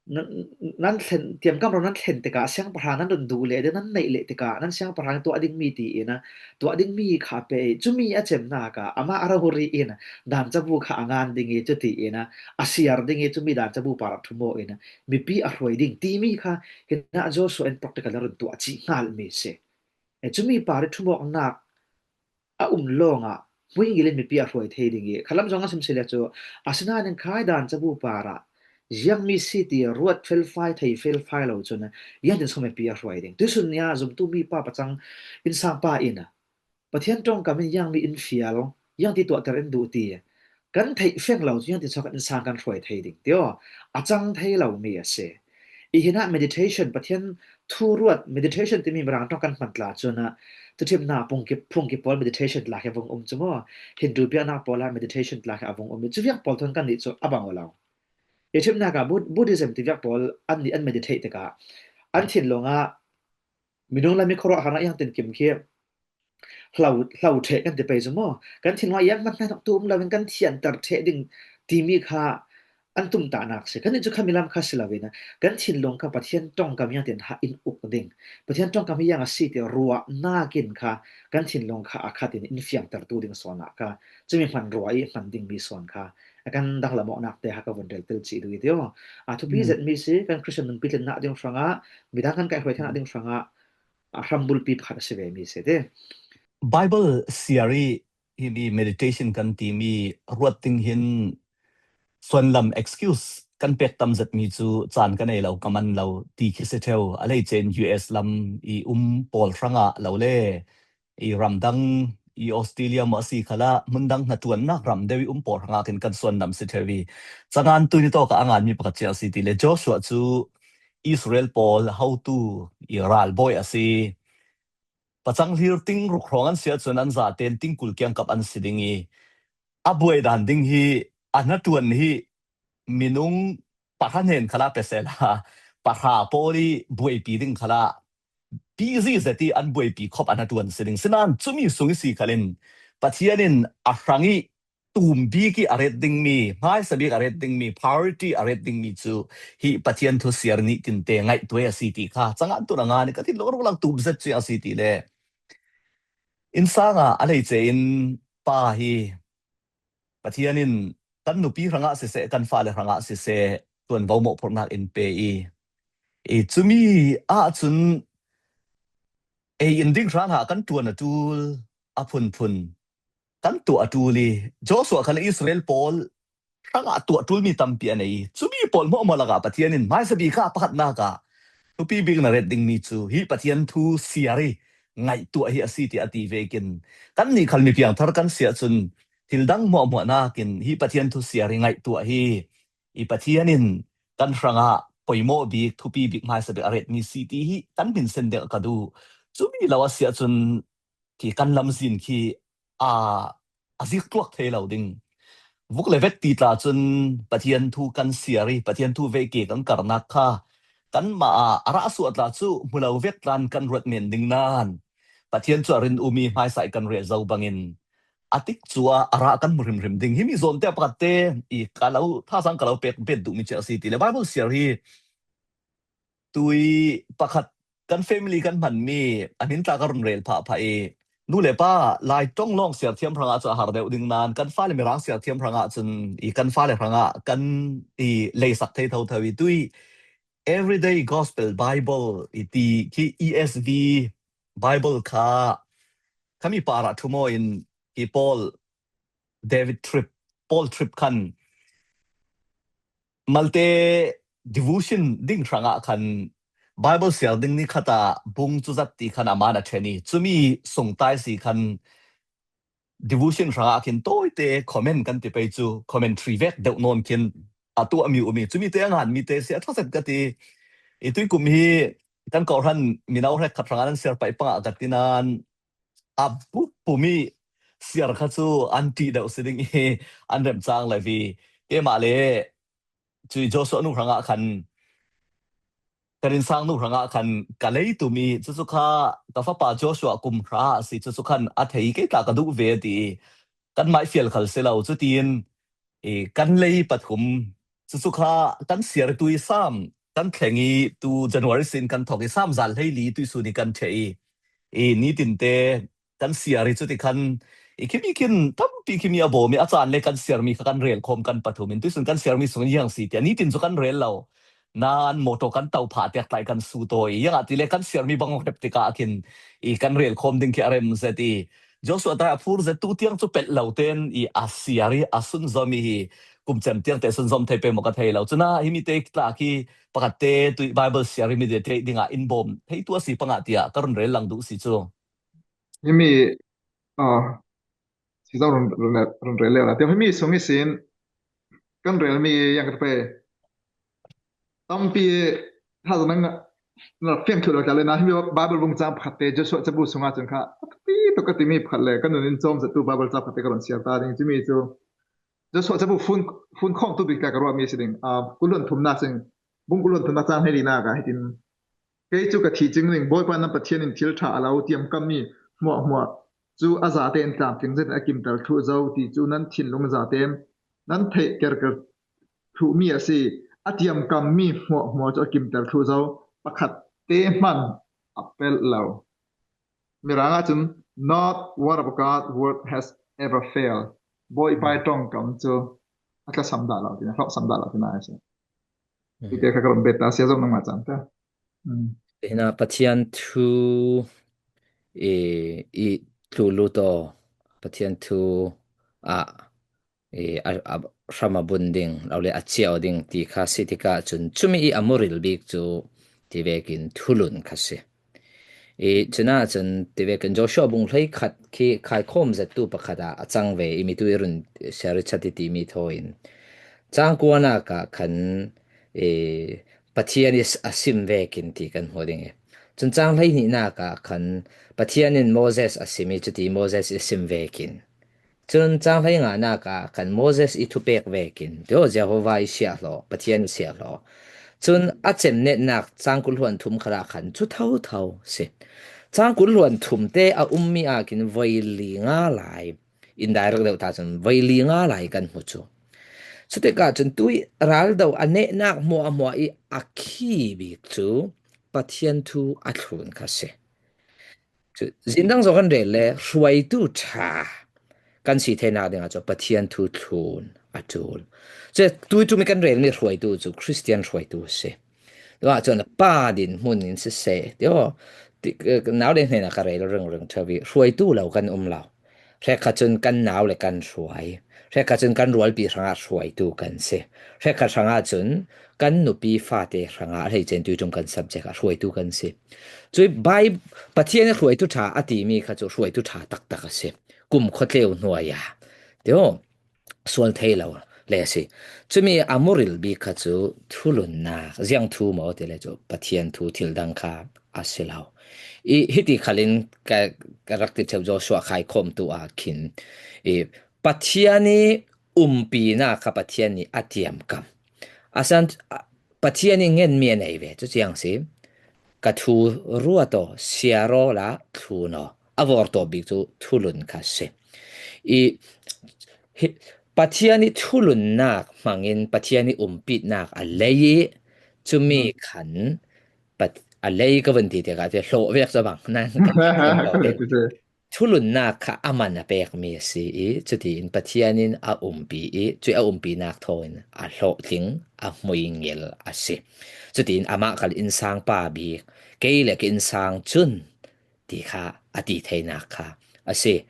nan, nan thlen, tiamkam ro nan thlen tikah siangpahrang nan run duh leh ding, nan neih leh tikah nan siangpahrang tuah dingmi tiin a, tuah dingmi kha a pe i, cumi a cemnak ah amah a rori in dan cabu kha a ngan ding i, cutiin a, a siar ding i, cumi dan cabu par a ṭhumawh in a, mipi a hruai ding timi kha hinah Joshua in practical a run tuah cih hngalmi si. E, cumi par i ṭhumawknak a um lawngah hmuingil in mipi a hruai thei ding i, khalam zong a sim si le cu, asinain khai dan cabu par ah ziangmi si ti ruat felfai, thei felfai lo cun, ziangtin so mipi a hruai ding? Tuisun ni ah zumtu mipa pacang innsang pa in a, Pathian ṭongkam in ziangmi in fial, ziangti tuahter in duh ti kan theih feng lo cu, ziangtin so kan innsang kan hruai thei ding ti aw, a cang thei lomi a si. I hinah meditation, Pathian thu ruat meditation timi Mirang ṭong kan hman tla cun a, tuṭhimnak phungki, phungki pawl meditation tla khi a vung um cu maw? Hindu biaknak pawl ah meditation tla khi a vung um i, cu viak pawl thawn kan nih cu a bang aw lo. I ṭhimnak ah Bud-, Buddhism ti viak pawl an nih an meditate tikah an thinlung ah minung le mikhuaruah harnak ziangtin kim khi hlo, hlo ṭheh kan ti pei cu maw? Kan thinlung ah ziang hman hnaihnok tu um loin kan thianter ṭheh ding timi kha an tumtahnak si. Kan nih cu khami lam kha si loin a, kan thinlung kha Pathian ṭongkam ziangtin ha in uk ding, Pathian ṭongkam hi ziang a si ti ruahnak in kha kan thinlung kha a khat in in fiangtertu ding sawn ah kha cumi hmanrua i hman dingmi sawn kha a kan danglam awknak te ha ka vun rel tel cih duh i ti aw. A thupi zetmi si, kan Christian nunpi tlinnak ding hrangah, midang kan kaihhruai theinak ding hrangah a hrambulpi pakhat a si vemi si ti. Bible siar i himi meditation kan timi ruat ding hin suanlam, excuse, kan pek tam zet mi cu caan ka nei lo, ka man lo ti khi si ṭheu. A lei cen U S lam i um pawl hrangah lo le i ramdang i Australia maw a si khalah hmundang hnaṭuannak ram deuh i um pawl hrangah khin kan suan nam si ṭheu i cangan tuni tawk ah a nganmi pakhat cia a si ti le Joshua cu Israel pawl hotu i ralbawi a si. Pacang hlir ting ruk hrawng an si ahcun an zaten tingkul kiangkap an si ding i a buai dan ding hi a hnaṭuan hi minung pahra hnen khalah pe sehla pahra pawl i buaipi ding khalah busy zet i an buaipi khop a hnaṭuan si ding. Sinain cumi sung i si khalin Pathian in a hrang i tum bik i a ret dingmi, hmaisa bik a ret dingmi, priority a ret dingmi cu hi Pathian thu siar nih tinte ngaihtuai a si ti kha cangan tun a ngan i ka thinlung ruk lang tum zet cia a si ti le innsang ah a lei cei in pa hi Pathian in kan nupi hrangah siseh, kan fale hrangah siseh, tuanvo mawhphurhnak in pe i, i cumi ahcun ei in ding hra hna kan ṭuan a ṭul, a phunphun kan tuah a ṭul i, Joshua khan Israel pawl hrangah tuah ṭulmi tampi a nei i, cumi pawl hmuahhmuah lakah Pathian in hmaisa bik ah pakhatnak ah thupi bik na ret dingmi cu hi Pathian thu siar i ngaihtuah hi a si ti a ti vekin kannih khal mi piangthar kan si ahcun thil dang hmuahhmuah nakin hi Pathian thu siar i ngaihtuah hi i Pathian in kan hrangah poimawh bik, thupi bik, hmaisa bik a retmi si ti hi kan hminsen deuh ka duh. Cumi lo a si ahcun khi kan lamzin khi aa a zik tluak thei lo ding. Vuk le vek ti tla cun Pathian thu kan siar i Pathian thu veike kan karnak kha kanmah ah a rah suah tla cu hmu lo vek tlan kan ruat men ding nain Pathian cu a rin um i hmaisa i kan rel zo bangin a tik cu ah a rah kan hmu hrimhrim ding. Himi zawnte pakhat te i ka lo thazang ka lo pek bet duhmi cia a si ti le Bible siar hi tui pakhat kan family kan hmanmi a hmin tla ka run rel phah phah i nu le pa Lai ṭong lawng siar thiam hrangah cu a har deuh ding nain kan fale Mirang siar thiam hrangah cun i kan fale hrangah kan i leisak thei thotho i tui Everyday Gospel Bible i ti khi E S V Bible kha khami parah ṭhu maw in hi Paul David Tripp, Paul Tripp khan malte devotion ding hrangah khan Bible siar ding ni khat ah bung cuzat ti khan amah a ṭhen i cumi sungtai si khan devotion hrangah khin tawite comment kan ti pei cu commentary vek deuh nawn khin a tuahmi um i cumi te a nganmi te si a thazet ka ti. I tuikum hi kan kawhhran mino hrekkhat hrangah an siar paih pangah ka ti nain a bupum i siar kha cu an ṭih deuh si ding i an remcang le vi. Keimah le cui Joshua nu hrangah khan kan innsang nu hrangah khan ka lei tum i cucu kha ka fapa Joshua kum hra a si cucu khan a thei kei tla ka duh ve a ti i kan mah i fial khal si lo cutin i kan lei pathum cucu kha kan siar tu i Sam kan thleng i tu January sin kan thawk i Sam zal hleili tuisun i kan ṭheh i i nitin te kan siar i cuti khan i khimi khin tampi khimi a bawm i a caan le kan siarmi kha kan rel khawm kan pathum in tuisun kan siarmi sung in ziang si tiah nitin cu kan rel lo. Nan motor kan to phah tiak tlai kan su tawi i ziangah ti le kan siarmi bang hrep tikah khin i kan rel khawm ding khi a rem zet i Joshua tai a phur zet tu tiang cu pelh lo ten i a siar i a sunzom i hi kum cem tiang te sunzom thei pei maw ka thei lo. Cun ah himi te tla khi pakhat te tu i Bible siar i mi te dingah in bawm thei tu a si pangah tiah ka run rel lang duh si cu. Himi, ah, si zo run, run, run rel lio la. Tiang himi sung i sin, kan rel mi yang ka pe. Tampi, ha zo nang, na fiang thu lo ka le na, himi Bible bung cang pakhat te, Joshua cabu sunga cun kha, pi to ka ti mi pakhat le, kan nun in cawm zat tu Bible cang pakhat te ka run siar ta ding, cumi cu. Joshua cabu fun, fun khawm tu bik ta ka ruah mi si ding. Ah, kul hluan thum na sing, bung kul hluan thum na cang hei li na ka hitin. Kei cu ka thih cing ning, Bawipa nan Pathian in thil ṭha a lo tiamkammi hmuahhmuah cu a zatein tlamtling zet a kimter thluh zo ti cu nan thinlung zatein nan theih kerker thluhmi a si. A tiamkammi hmuahhmuah cu a kimter thluh zo, pakhat te hman a pelh lo. Mirang ahcun, "Not one of God's word has ever failed." Bawipa ṭongkam cu a tlasam dah lo, tina, a hlawhsam dah lo, tina a si. Tite kha ka run bet ta, sia zong nangmah caan ta. Hina Pathian thu i, i tlu lut aw, Pathian thu ah i, a, a, hram a bun ding, lo le a ciau ding ti kha si tikah cun cumi i a muril bik cu ti vekin thulun kha si. I cunah cun ti vekin Joshua bung hleikhat khi khaikhawm zettu pakhat ah a cang ve, i mitu i run siari chat i timi thaw in cangkuanak ah khan i Pathian i a sim vekin ti kan hmu ding i. Cun cang hleihnihnak ah khan Pathian in Moses a sim i cuti Moses i sim vekin. Cun cang hleinganak ah khan Moses i thupek vekin, tio Jehovah i siahhlawh, Pathian i siahhlawh. Cun a cemnetnak cang kul hluan thum khalah khan cu thotho si. Cang kul hluan thum te a ummi ah khin voi li nga lai, in direct deuh ta cun voi li nga lai kan hmu cu. Cutikah cun tui raldo a nehnak hmuahhmuah i a khi bik cu Pathian thu a thlun kha si. Cu zindang zong kan rel le hruaitu ṭha kan si theinak dingah cu Pathian thu thlun a ṭul. Cu tui ṭum i kan relmi hruaitu cu Khristian hruaitu a si. Tuah cun pa din hmun in siseh, tio, ti-, nau le hnenah ka rel ringring ṭheu i hruaitu lo kan um lo. Hrekkhat cun kan nau le kan hruai. Hrekkhat cun kan rualpi hrangah hruaitu kan si. Hrekkhat hrangah cun kan nupi fate hrangah hleice in tui ṭum kan subject ah hruaitu kan si. Cui Bai-, Pathian i hruaitu ṭha a timi kha cu hruaitu ṭha taktak a si. Kumkhua tleu hnuai ah, tio, sual thei lo le a si. Cumi a muril bik kha cu thulunnak, ziang thu maw ti le cu Pathian thu thil dang kha a si lo. I hiti khalin ka, ka rak ti ṭheu Joshua khaikhawmtu ah khin i Pathian i umpinak kha Pathian nih a tiamkam. A san, a, Pathian i ngenmi a nei ve, cu ciang si. Ka thu ruat aw, siar aw la thlun aw. A vawrtawp bik cu thulun kha si. I, hi, Pathian i thulunnak hmangin Pathian i umpitnak a lei i cumi khan pat-, a lei ka vun ti tikah ti hlawh vek cu bang nan kan hlawh ding. Thulunnak kha a man a pekmi a si i, cutiin Pathian in a umpi i, cui a umpinak thaw in a hlawhtling, a hmuingil a si. Cutiin amah khal innsang pa bik, kei le ka innsang cun, ti kha a ti theinak kha a si.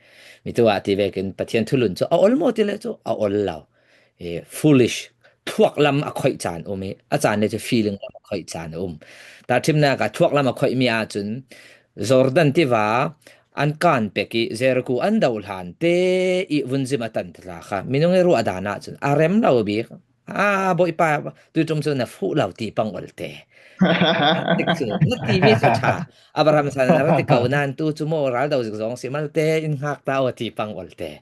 Mitu ah ti vekin Pathian thulun cu a ol maw ti le cu a ol lo. Eh, foolish, thuak lam a khoih caan um i, a caan le cu feeling lam a khoih caan a um. Tahṭhimnak ah thuak lam a khoihmi ahcun Jordan tiva an kan pek i Jericho an doh hlan te i vunzim a tan tla kha minung i ruah dan ahcun a rem lo bik. A, Bawipa, tui ṭum cu na fuh lo ti pang olte. Tik cu, na timi cu ṭha. Abraham san na ra ti ko nan tu cu maw raldo zik zong si malte in hngak ta aw ti pang olte.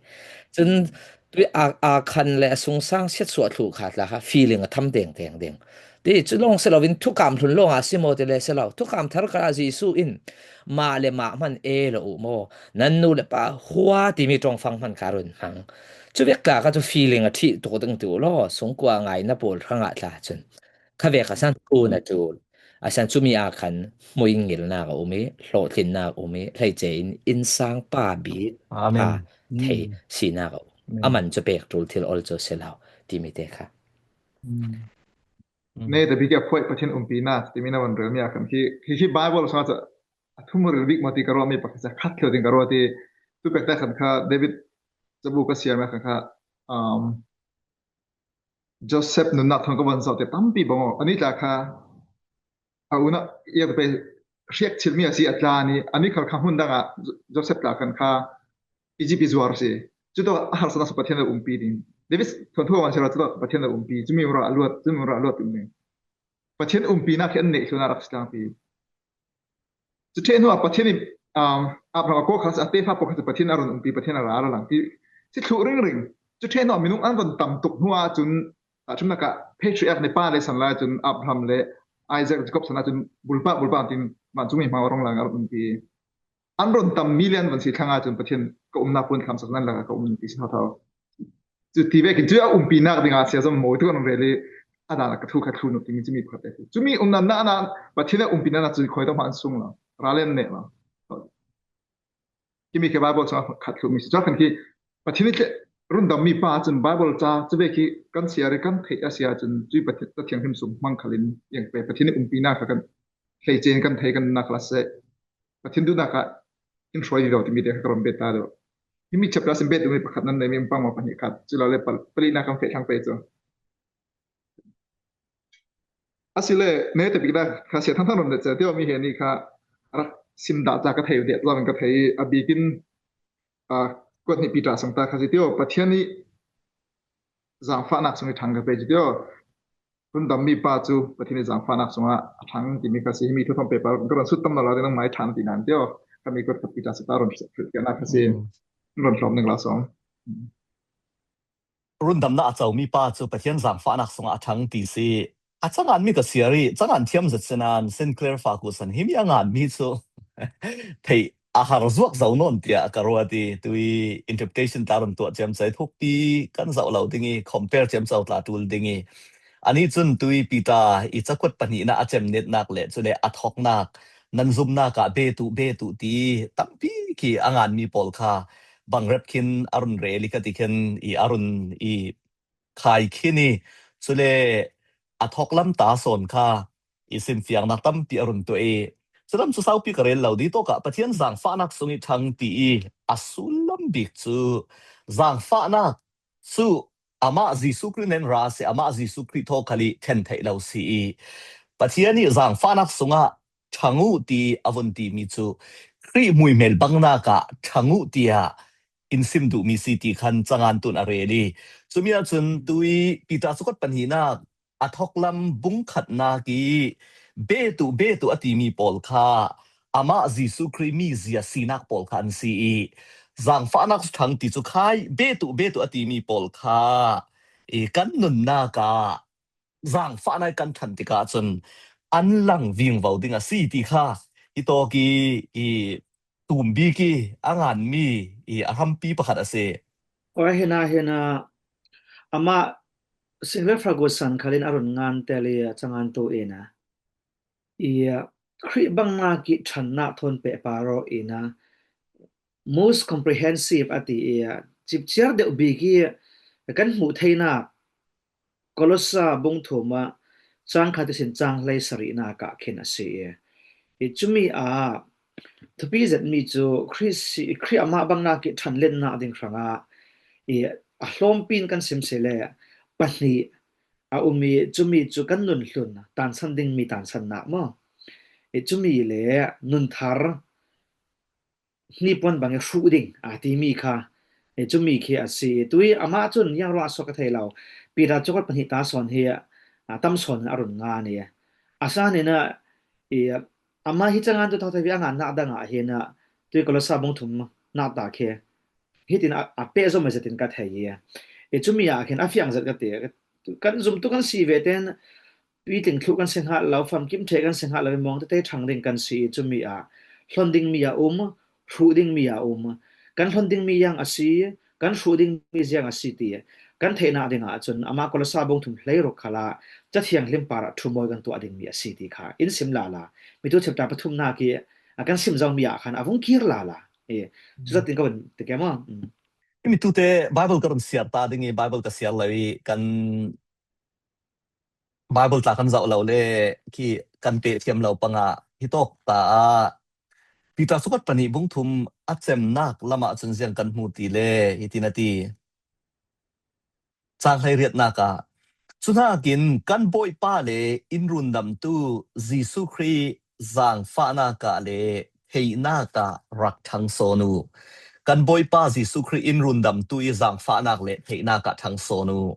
Cun tui a, a khan le a sungsang siatsuah thluh kha tla kha feeling a tham tengteng ding. Ti cu lawng si loin thukam hlun lawng ah si maw ti le si lo. Thukam thar kha Jesuh in mah le mah hman e lo uh maw? Nan nu le pa hua timi ṭongfang hman kha run hmang. Cu vek tla kha cu feeling a ṭhih tuk ding tu law, sungkua ngai na pawl hrangah tla cun. Kha vek a san ṭul a ṭul. A san cumi ah khan hmuingilnak a um i, hlawhtlinnak a um i, hleice in innsang pa bik Amen. Thei sinak a um. Amen. A man cu pek ṭul thil ol cu si lo timi te kha. Mm. Mm. Ne ta bik a phuai Pathian umpinak timi na van relmi ah khan khi, khi, khi Bible sungah cu a thum ril bik maw ti ka ruahmi pakhat cu khat tleu ding ka ruah ti. Tu pek ta khan kha David cabu ka siarmi ah khan kha, um, Joseph nunnak thawn ka van zoh te tampi bang aw. Ani tla kha a unau iak pei hriak chilmi a si a tla ni, ani khal kha hmun dang ah Jo-, Joseph tla khan kha Egypt i zuar si. Cu tawh a harsatnak cu Pathian a umpi ding. David thawn thu a van siar cu tawh Pathian a umpi. Cumi ura a luat, cumi ura a luat ding. Pathian umpinak khi an neih hlun a rak si tlangpi. Cu ṭheh hnuah Pathian in, um, Abraham a kawl kha a tefa pawl kha cu Pathian a run umpi, Pathian a ra a lang ti si thluh ringring. Cu ṭheh hnuah minung an run tam tuk hnuah cun, ah, ṭhumnak ah patriarch nih pa le san lai cun Abraham le Isaac, Jacob san lai cun bulpak, bulpak tin vancungmi hmang rong lang a run umpi. An run tam million van si thlang ah cun Pathian ka umnak puan thlamsak nan lakah ka um ti si thotho. Cu ti vekin cu a umpinak dingah sia zong mawi tu kan rel i a dan a ka thu kha thlu nuk ding cumi pakhat te. Cumi umnak na, na Pathian a umpinak na cu khoi tawh hmanh an sung lo. Ra len neh lo. Kimi khi Bible sung khat thlu mi si. Cun kan khi Pathian i rundammi pa cun Bible ca cu ve khi kan sia ri kan theih a sia cun cui Pathian, Pathian hrim sung hmang khalin iang pe Pathian i umpinak kha kan hleice in kan thei kan nak la seh. Pathian duhnak ah in hruai vivo timi te kha ka ron bet ta deuh. Himi chapter sim bet umi pakhat nan nei mi pang ma pahnih khat. Chulale pal-, palina kan feh thang pe chu. Asile, ne te bikna kha sia thang thang ron le che tio mi he ni kha rak sim da cha ka thei de, zong ka thei a bikin, a, kot ni Peter sung ta kha si tio, Pathian ni zangfahnak sung i thang ka pe chi tio. Rundam mi pa chu Pathian ni zangfahnak sung a thang ti mi kha si, himi thu thom pe pa ka ron sut tam na la de nang mai thang ti nan tio. Ka mi kot ka Peter sung ta ron sut ka na kha si. Mm. Ron hlom ning la song. Rundamna a co mi pa chu Pathian zangfahnak sungah a thang ti si. A cangan mi ka siari, cangan thiam zet sinan, Sinclair Ferguson himi a ngan mi chu thei a har zuak zo non tia ka ruat i, tui interpretation tla run tuah ciam cai thukpi kan zoh lo ding i, compare ciam cau tla tul ding i. Ani cun tui Peter i cakuat pahnihna a cem netnak le cule a thoknak, nan zumnak ah betu, betu ti tampi khi a ngan mi pawl kha bangrep khin a run rel i ka ti khin i a run i khai khin i, cule a thawk lam ta sawn kha i simfiangnak tampi a run tuah i, culam cu saupi ka rel lo dih tawkah Pathian zangfahnak sung i thang ti i a sullam bik cu zangfahnak cu amah Jesuh Khrih nen ra si, amah Jesuh Khrih thaw khal i then theih lo si i Pathian i zangfahnak sungah thang uh ti a vun timi cu Khrih muihmel bangnak ah thang uh tiah in sim duhmi si ti khan cangan tun a rel i, cumi ahcun tui Peter cukot pahnihnak a thawklam bung khatnak i betu, betu a timi pawl kha amah Jesuh Khrih mi zia sinak pawl kha an si i, zangfahnak thang ti cu khai betu, betu a timi pawl kha i kan nunnak ah zangfahnak kan than tikah cun an lang vingvo ding a si ti kha i tawk i, i tum bik i a nganmi i a hrampi pakhat a si. Aw, hina, hina, amah Sinclair Ferguson khalin a run ngan tel i a cangan tu in a, i, Khrih bangnak i thannak thawn pehpar aw in a, most comprehensive a ti i a, cipciar deuh bik i kan hmuh theinak Kolosa bung thum ah cang khat ihsin cang hlei sarihnak ah khin a si i, i cumi ah thupi zetmi cu Khrih si, Khrih amah bangnak i thanlennak ding hrangah i a hlawmpi in kan sim si le pahnih a um i, cumi cu kan nun hlun tansan dingmi tansannak maw? I cumi le nun thar hnipuan bang i hruh ding aa timi kha, i cumi khi a si. Tui amah cun yang ruah suak ka thei lo. Peter cukot pahnih ta sawn hi a tam sawn in a run ngan i a san in a, i, amah hi cangan tu thawthei a ngannak dang ah hin a, tui Kolosa bung thum nak ta khi hitin a, a peh zom a zetin ka thei i a, i cumi ah khin a fiang zet ka ti. Kan zumtu kan si ve ten, tui tling thluh kan si hngalh lo, famkim ṭheh kan si hngalh lo, i mawng tete ṭhang ding kan si i cumi ah hlon dingmi a um, hruh dingmi a um. Kan hlon dingmi ziang a si, kan hruh dingmi ziang a si ti kan theihnak dingah cun amah Kolosa bung thum hleiruk khalah Cathiang hlim parah ṭhumawi kan tuah dingmi a si ti kha in sim lala. Mitu chapter pathumnak i a kan sim zomi ah khan a vung kir lala. I, cucatin ka vun ti ke maw? Mm. Mitute Bible ka run siar ta ding i Bible ka siar lo i kan Bible tla kan zoh lo le khi kan pehthiam lo panga hitawk ta ah Peter sukot pahnih bung thum a cemnak lamah cun ziang kan hmu ti le hitin a ti. Cang hleiriatnak ah, cuhnakin kan Bawipa le in rundamtu Jesuh Khrih zangfahnak ah le theihnak ah rak thang sawn uh. Kan Bawipa Jesuh Khrih in rundamtu i zangfahnak le theihnak ah thang sawn uh.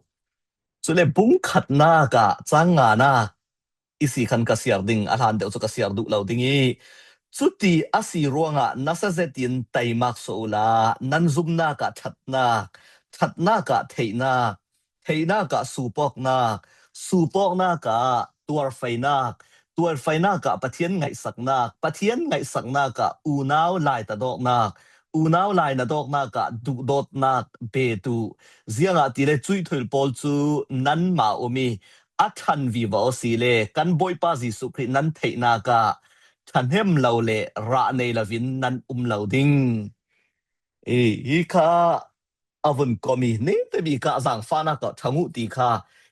Cule bung khatnak ah cang nganak i si khan ka siar ding, a hlan deuh cu ka siar duh lo ding i, cuti a si ruangah nasa zetin taimak suah uhla, nan zumnak ah ṭhatnak, ṭhatnak ah theihnak, theihnak ah supawknak, supawknak ah tuarfainak, tuarfainak ah Pathian ngaihsaknak, Pathian ngaihsaknak ah unau laitadawknak, unau lainadawknak ah duhdawtnak bet uh. Ziangahtile cuih thil pawl cu nanmah um i a ṭhan vivo a si le kan Bawipa Jesuh Khrih nan theihnak ah ṭhahnem lo le rah nei loin nan um lo ding. I, hi kha a vun kom i, ningte bik ah zangfahnak ah ṭhang uh ti kha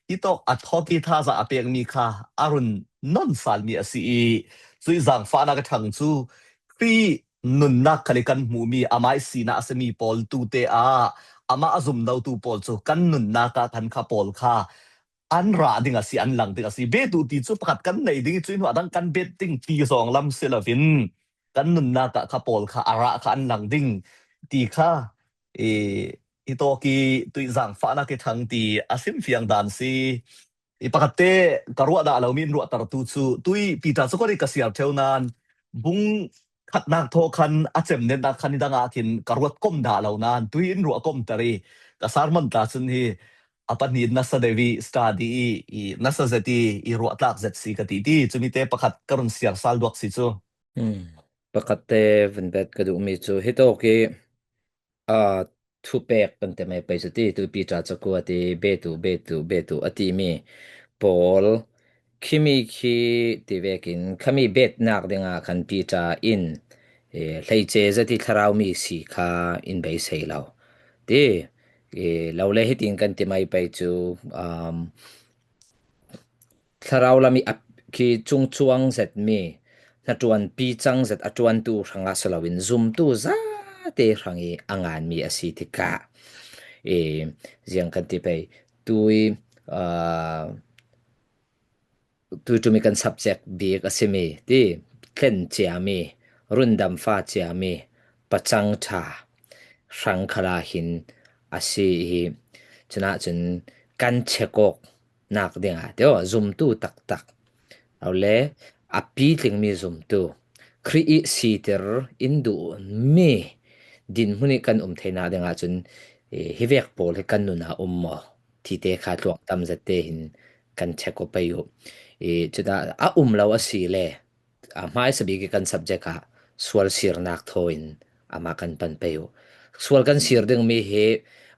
hitawk a thawk i thazaang a pekmi kha a run non salmi a si i, cuih zangfahnak a ṭhang cu Khrih nunnak khal i kan hmuhmi, amah i sinak a simi pawl tute ah amah a zumnotu pawl cu kan nunnak ah khan kha pawl kha an rah ding a si, an lang ding a si. Bet uh ti cu pakhat kan nei ding i cuih hnuah dang kan bet ding ti zong lam si loin kan nunnak ah kha pawl kha a rah kha an lang ding ti kha i, i tawk i tuih zaangfahnak i thang ti a simfiang dan si. I pakhatte ka ruah dah lomi in ruahtertu cu tui Peter cakuat i ka siar ṭheu nain bung khatnak thaw khan a cemnetnak khan i dang ah khin ka ruat kom dah lo nain tui in ruah komter i ka sermon tla cun hi a pahnih in nasa deuh i study i, i nasa zet i, i ruah tlak zet si ka ti ti. Cumi te pakhat ka run siar sal duak si cu. Hmm. Pakhatte vun bet ka duhmi cu hi tawk i, aa, thupek kan ti mai pei cu ti, tu Peter cakuat i bet uh, bet uh, bet uh a timi pawl khimi khi ti vekin khami betnak dingah khan Peter in, eh, hleice zet i thlarau mi si kha in beisei lo ti, eh, lo le hitin kan ti mai pei cu, um, thlarau lam i a khi cungcuang zetmi, hnaṭuanpi cang zet a ṭuantu hrangah si loin zumtu zate hrang i a nganmi a si tikah, eh, ziang kan ti pei, tui, aa, tui ṭum i kan subject bik a simi ti, thlen ciami, rundam fa ciami, pacang ṭha hrang khalah hin a si i, cunah cun kan check awk nak dingah tio, zumtu taktak. Lo le a pitlingmi zumtu, Khrih i siter in duhmi dinhmun i kan um theinak dingah cun, eh, hi vek pawl hi kan nun ah um maw? Ti te kha tluang tam zet te hin kan check aw pei uh. Eh, cunah a um lo a si le, a hmaisa bik i kan subject ah sual sirnak thaw in amah kan pan pei uh. Sual kan sir dingmi hi,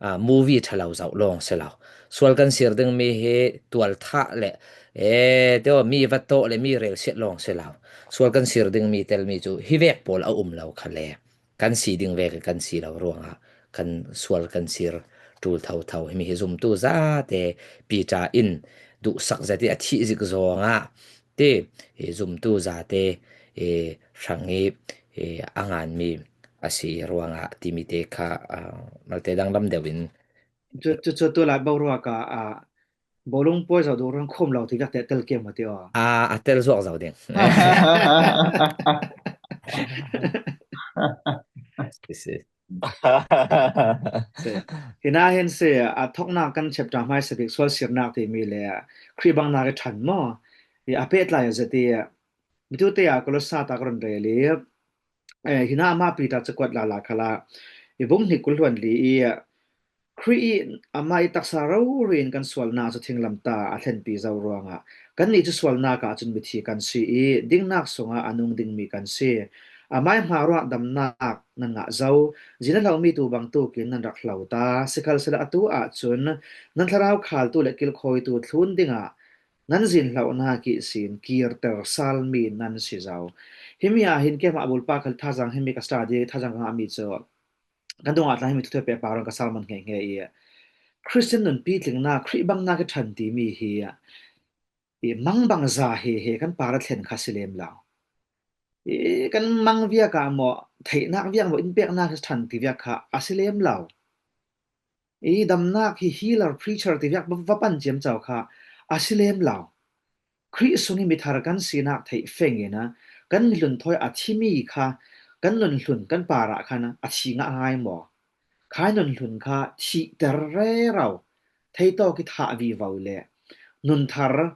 aa, movie ṭha lo zoh lawng si lo. Sual kan sir dingmi hi tualthah le, eh, tio, mi va tawh le mi relsiat lawng si lo. Sual kan sir dingmi telmi cu hi vek pawl a um lo kha le kan si ding vek kan si lo ruangah kan sual kan sir ṭul thotho. Himi hi zumtu zate Peter in duhsak zet i a thih zik zongah ti, i zumtu zate, i hrang i, i a nganmi a si ruangah timi te kha, aa, malte danglam deuh in. Cu, cu, cu tu lai boruak ah, aa, bawlung puai zoh duh ruang khum lo ti viak te tel kiam ti aw. Aa, a tel zuak zo ding. I si. Si. Hinah hin si, a thawknak kan chapter hmaisa bik sual sirnak timi le Khrih bangnak i ṭhan maw? I a pehtlai a zet i, mitute ah Kolosa ta ka run rel i, eh, hinah amah Peter cakuat lala khalah i bung hnih kul hluan li i, Khrih i amah i taksa rori in kan sualnak cu thinglamtah a thlenpi zo ruangah kannih cu sualnak ah cun mithi kan si i, dingnak sungah a nung dingmi kan si. Amah i hmaiah ruah damnak nan ngah zo. Zin a hlohmi tu bangtuk in nan rak hlo ta. Sikhalsehla atu ahcun nan thlarau khaltu le kilkhawitu thlun dingah nan zin hlohnak ihsin kirter salmi nan si zo. Himi ah hin keimah a bulpa khal thazaang himi ka study, thazaang ka ngahmi cu kan dungah tla himi thuthu pehpar ka sermon hngehnge i Khristian nunpi tlingnak, Khrih bangnak i ṭhan timi hi i mangbangza he he kan par a thlen kha si lem lo. I kan mang viak ah maw, theihnak viak maw, in peknak hi ṭhan ti viak kha a si lem lo. I damnak hi healer, preacher ti viak va, va pan ciamco kha a si lem lo. Khrih sung i mithar kan sinak theih feng in a, kan mihlun thawi a thimi kha kan nunhlun kan parah khan a thi ngah ngai maw? Khai nunhlun kha thihter rero, theitawk i thah vivo le nunthar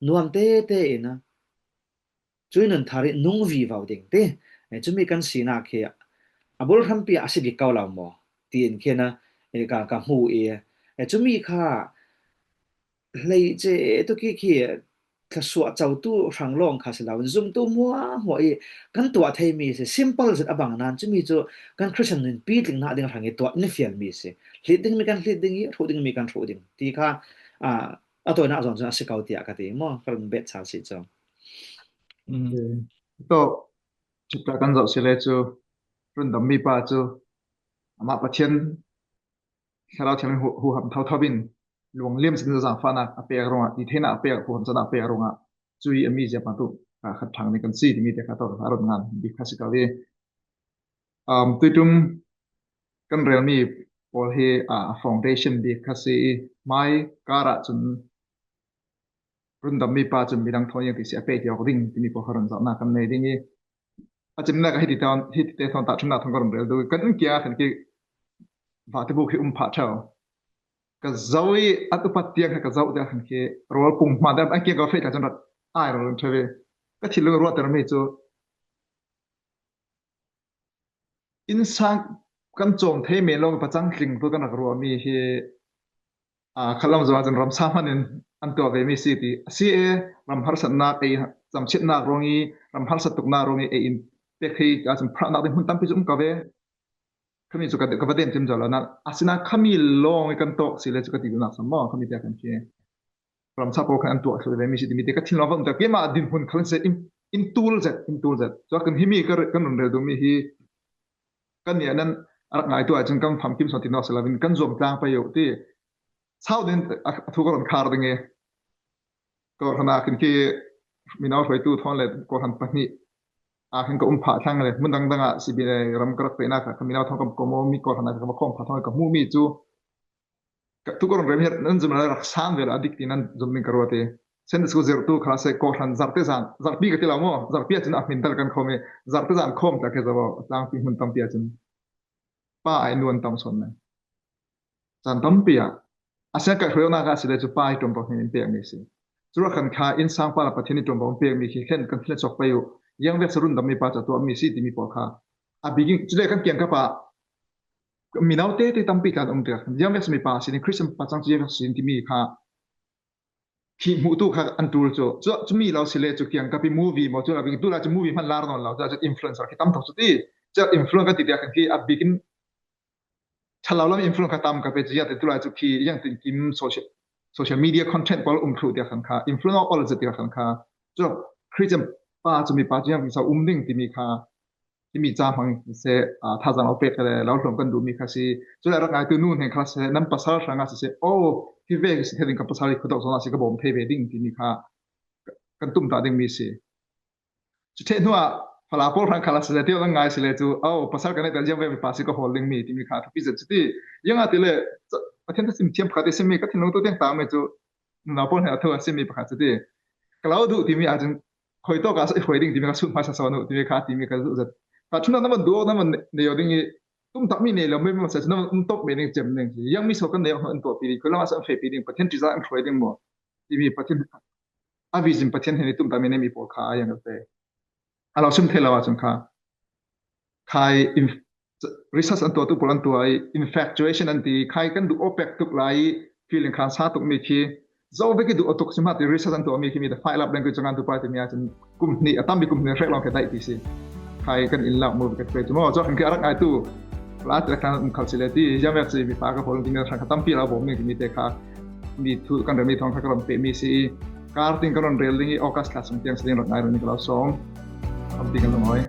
nuam tete in a, cui nunthar i nung vivo ding ti. Eh, cumi kan sinak hi a bul hrampi a si bik ko lo maw? Tiin khin a, eh, ka, ka hmu i, eh, cumi kha hleice tuk i khi thluasuah cotu hrang lawng kha si lo, zumtu hmuahhmuah i kan tuah theimi si, simple zet a bang nan cumi cu kan Khristian nunpi tlingnak ding hrang i tuah in fialmi si. Hlit dingmi kan hlit ding i, hruh dingmi kan hruh ding ti kha, ah, a tawinak zawn cun a si ko tiah ka ti maw? Ka run bet sal si cu. Mm. Tawh chapter kan zoh si le cu rundammi pa cu amah Pathian Thlarau Thiang hu-, huham thotho in luang liam sin zaangfahnak a pek ruangah, i theinak a pek, huham zanak a pek ruangah cui a mi zia pa tu, ah, khat ṭhang ning kan si timi te kha tawh ka run ngan bik kha si ko i. Um, tuitum kan relmi pawl hi, ah, foundation bik kha si i, mai kara cun rundammi pa cun midang thawn iang ti si a pek awk ding timi pawl kha run zohnak kan nei ding i, a cimnak ah hiti thawn, hiti te thawn tahṭhimnak thawn ka run rel duh. Kan inn kiangah khan khi vate buk hi um phah ṭheu. Ka zoh i an upat tiang kha ka zoh tiah khan khi rawl pung hmaan an kiang ka feh ta cun rak ai rawl in ṭheu ve. Ka thinlung ruahtermi cu innsang kan cawm thei men lo pacang tling tu kan rak ruahmi hi, aa, khalam zong ahcun ramsa hman in an tuah vemi si ti a si e. Ram harsatnak ei, camsiatnak ruang i ram harsat tuknak ruang i ei in pek thei ahcun phrahnak ding hmun tampi cu um ko ve. Khami cu ka, ka va den cim zo lo. Nain asinain khami lawng i kan tawk si le cu ka ti duhnak sam maw, khami te kan khi ramsa pawl khan an tuah thluh ve mi si timi te ka thinlung a va um ta. Keimah dinhmun khal an si in, in tul zet, in tul zet. Cun kan himi ka, kan run rel duhmi hi kan nih nan a rak ngaitu ahcun kan famkim sawn ti nawn si lo in kan zuam tlang pei uh ti. Sau din a, a thu ka run khar ding i. Kawhhran ah khin khi mino hruaitu thawn le kawhhran pahnih ah khin ka um phah thlang le hmun dangdang ah sibi le ram ka rak fehnak ah ka mino thawn ka, ka mawmi kawhhran ah ka va khawm phah thlang le ka hmuhmi cu ka, tu ka run rem hi nan zum le rak sang ve lo a dik ti nan zum ding ka ruat i. Sunday school zirhtu kha seh kawhhran zarhte zan, zarhpi ka ti lo maw? Zarhpi ah cun a hmin dal kan khawm i, zarhte zan khawm tla khi zo a tlangpi hmun tampi ah cun pa ai nuan tam sawn nan. Caan tampi ah a siangkah hruainak ah si le cu pa i ṭuanvo hmin in pekmi si. Curuah khan kha innsang pa le Pathian i ṭuanvo in pekmi khi khen kan thin le cawk pei uh. Ziangvek si rundammi pa cu a tuahmi si timi pawl kha a bikin cule kan kiangkap ah mino tete tampi tla an um tikah ziangvek simi pa si ding, Christian pa cang cu ziangvek si ding timi kha khi hmuhtu kha an ṭul cu. Cu, cumi lo si le cu kiangkap i movie maw, cu lo bik tu lai cu movie hman lar nawn lo, cu, cu influencer khi tam thok cu ti. Cu influence kan ti tiah khan khi a bikin ṭhalo lam influence kha tam ka pe cu, ziate tu lai cu khi ziangtin kim social, social media content pawl um thluh tiah khan kha influence a ol zet tiah khan kha. Cu Christian pa cumi pa cu ziangtin sa um ding timi kha himi ca hmang siseh, aa, thazaang lo pek le lo hlawm kan duhmi kha si. Cule rak ngaitu nu hnen kha siseh, nan pasal hrangah siseh, oh, hi ve si thei ding, kan pasal hi khuadawk zawnah si ka bawm thei ve ding timi kha kan tumtah dingmi si. Cu ṭheh hnuah fala pawl hrang kha la siseh, tiah nan ngai si le cu, oh, pasal kan neih tiah ziangvek mipa si ka hawl dingmi timi kha a thupi zet cu ti. Ziangahtile Pathian thasim thiam pakhat i simmi ka thinlung tu tiang tangmi cu nunau pawl hnen a thu a simmi pakhat cu ti. Ka lo duh timi ahcun khuitawk ah i hruai ding timi kha sut hmaisa sawn uh timi kha timi ka duh zet. Tahṭhimnak nan van duh awk, nan van nei aw ding i tumtakmi nei lo, mi masa cu nan van um tawk ve ding cem ding. Ziangmi so kan nei awk hnu an tuahpi ding, khuilam ah an fehpi ding, Pathian ṭihzah an hruai ding maw timi Pathian a vision Pathian hnen i tumtakmi neimi pawl kha a ziang te a lo sim thei lo ahcun kha khai in, research an tuahtu pawl an tuah i infatuation an ti, khai kan duh awk pek tuk lai i feeling khan sa tukmi khi zo vek i duh awk tuk si mah ti research an tuahmi khi mi the five love language kan tu pai timi ahcun kum hnih a tampi kum hnih hrek lawng khi daih ti si. Khai kan in lak mu vek tu maw, cawk khi a rak ngaitu la te khan um khal si le ti, ziangvek si mipa ka hawl timi hrang kha tampi lo bawm ning timi te kha mi thu kan rem mi thawng kha ka ram pehmi si i, kar tin kan run rel ding i August thla sung tiang si ding rak ngai run ka lo sawm. Am ti kan lungawi.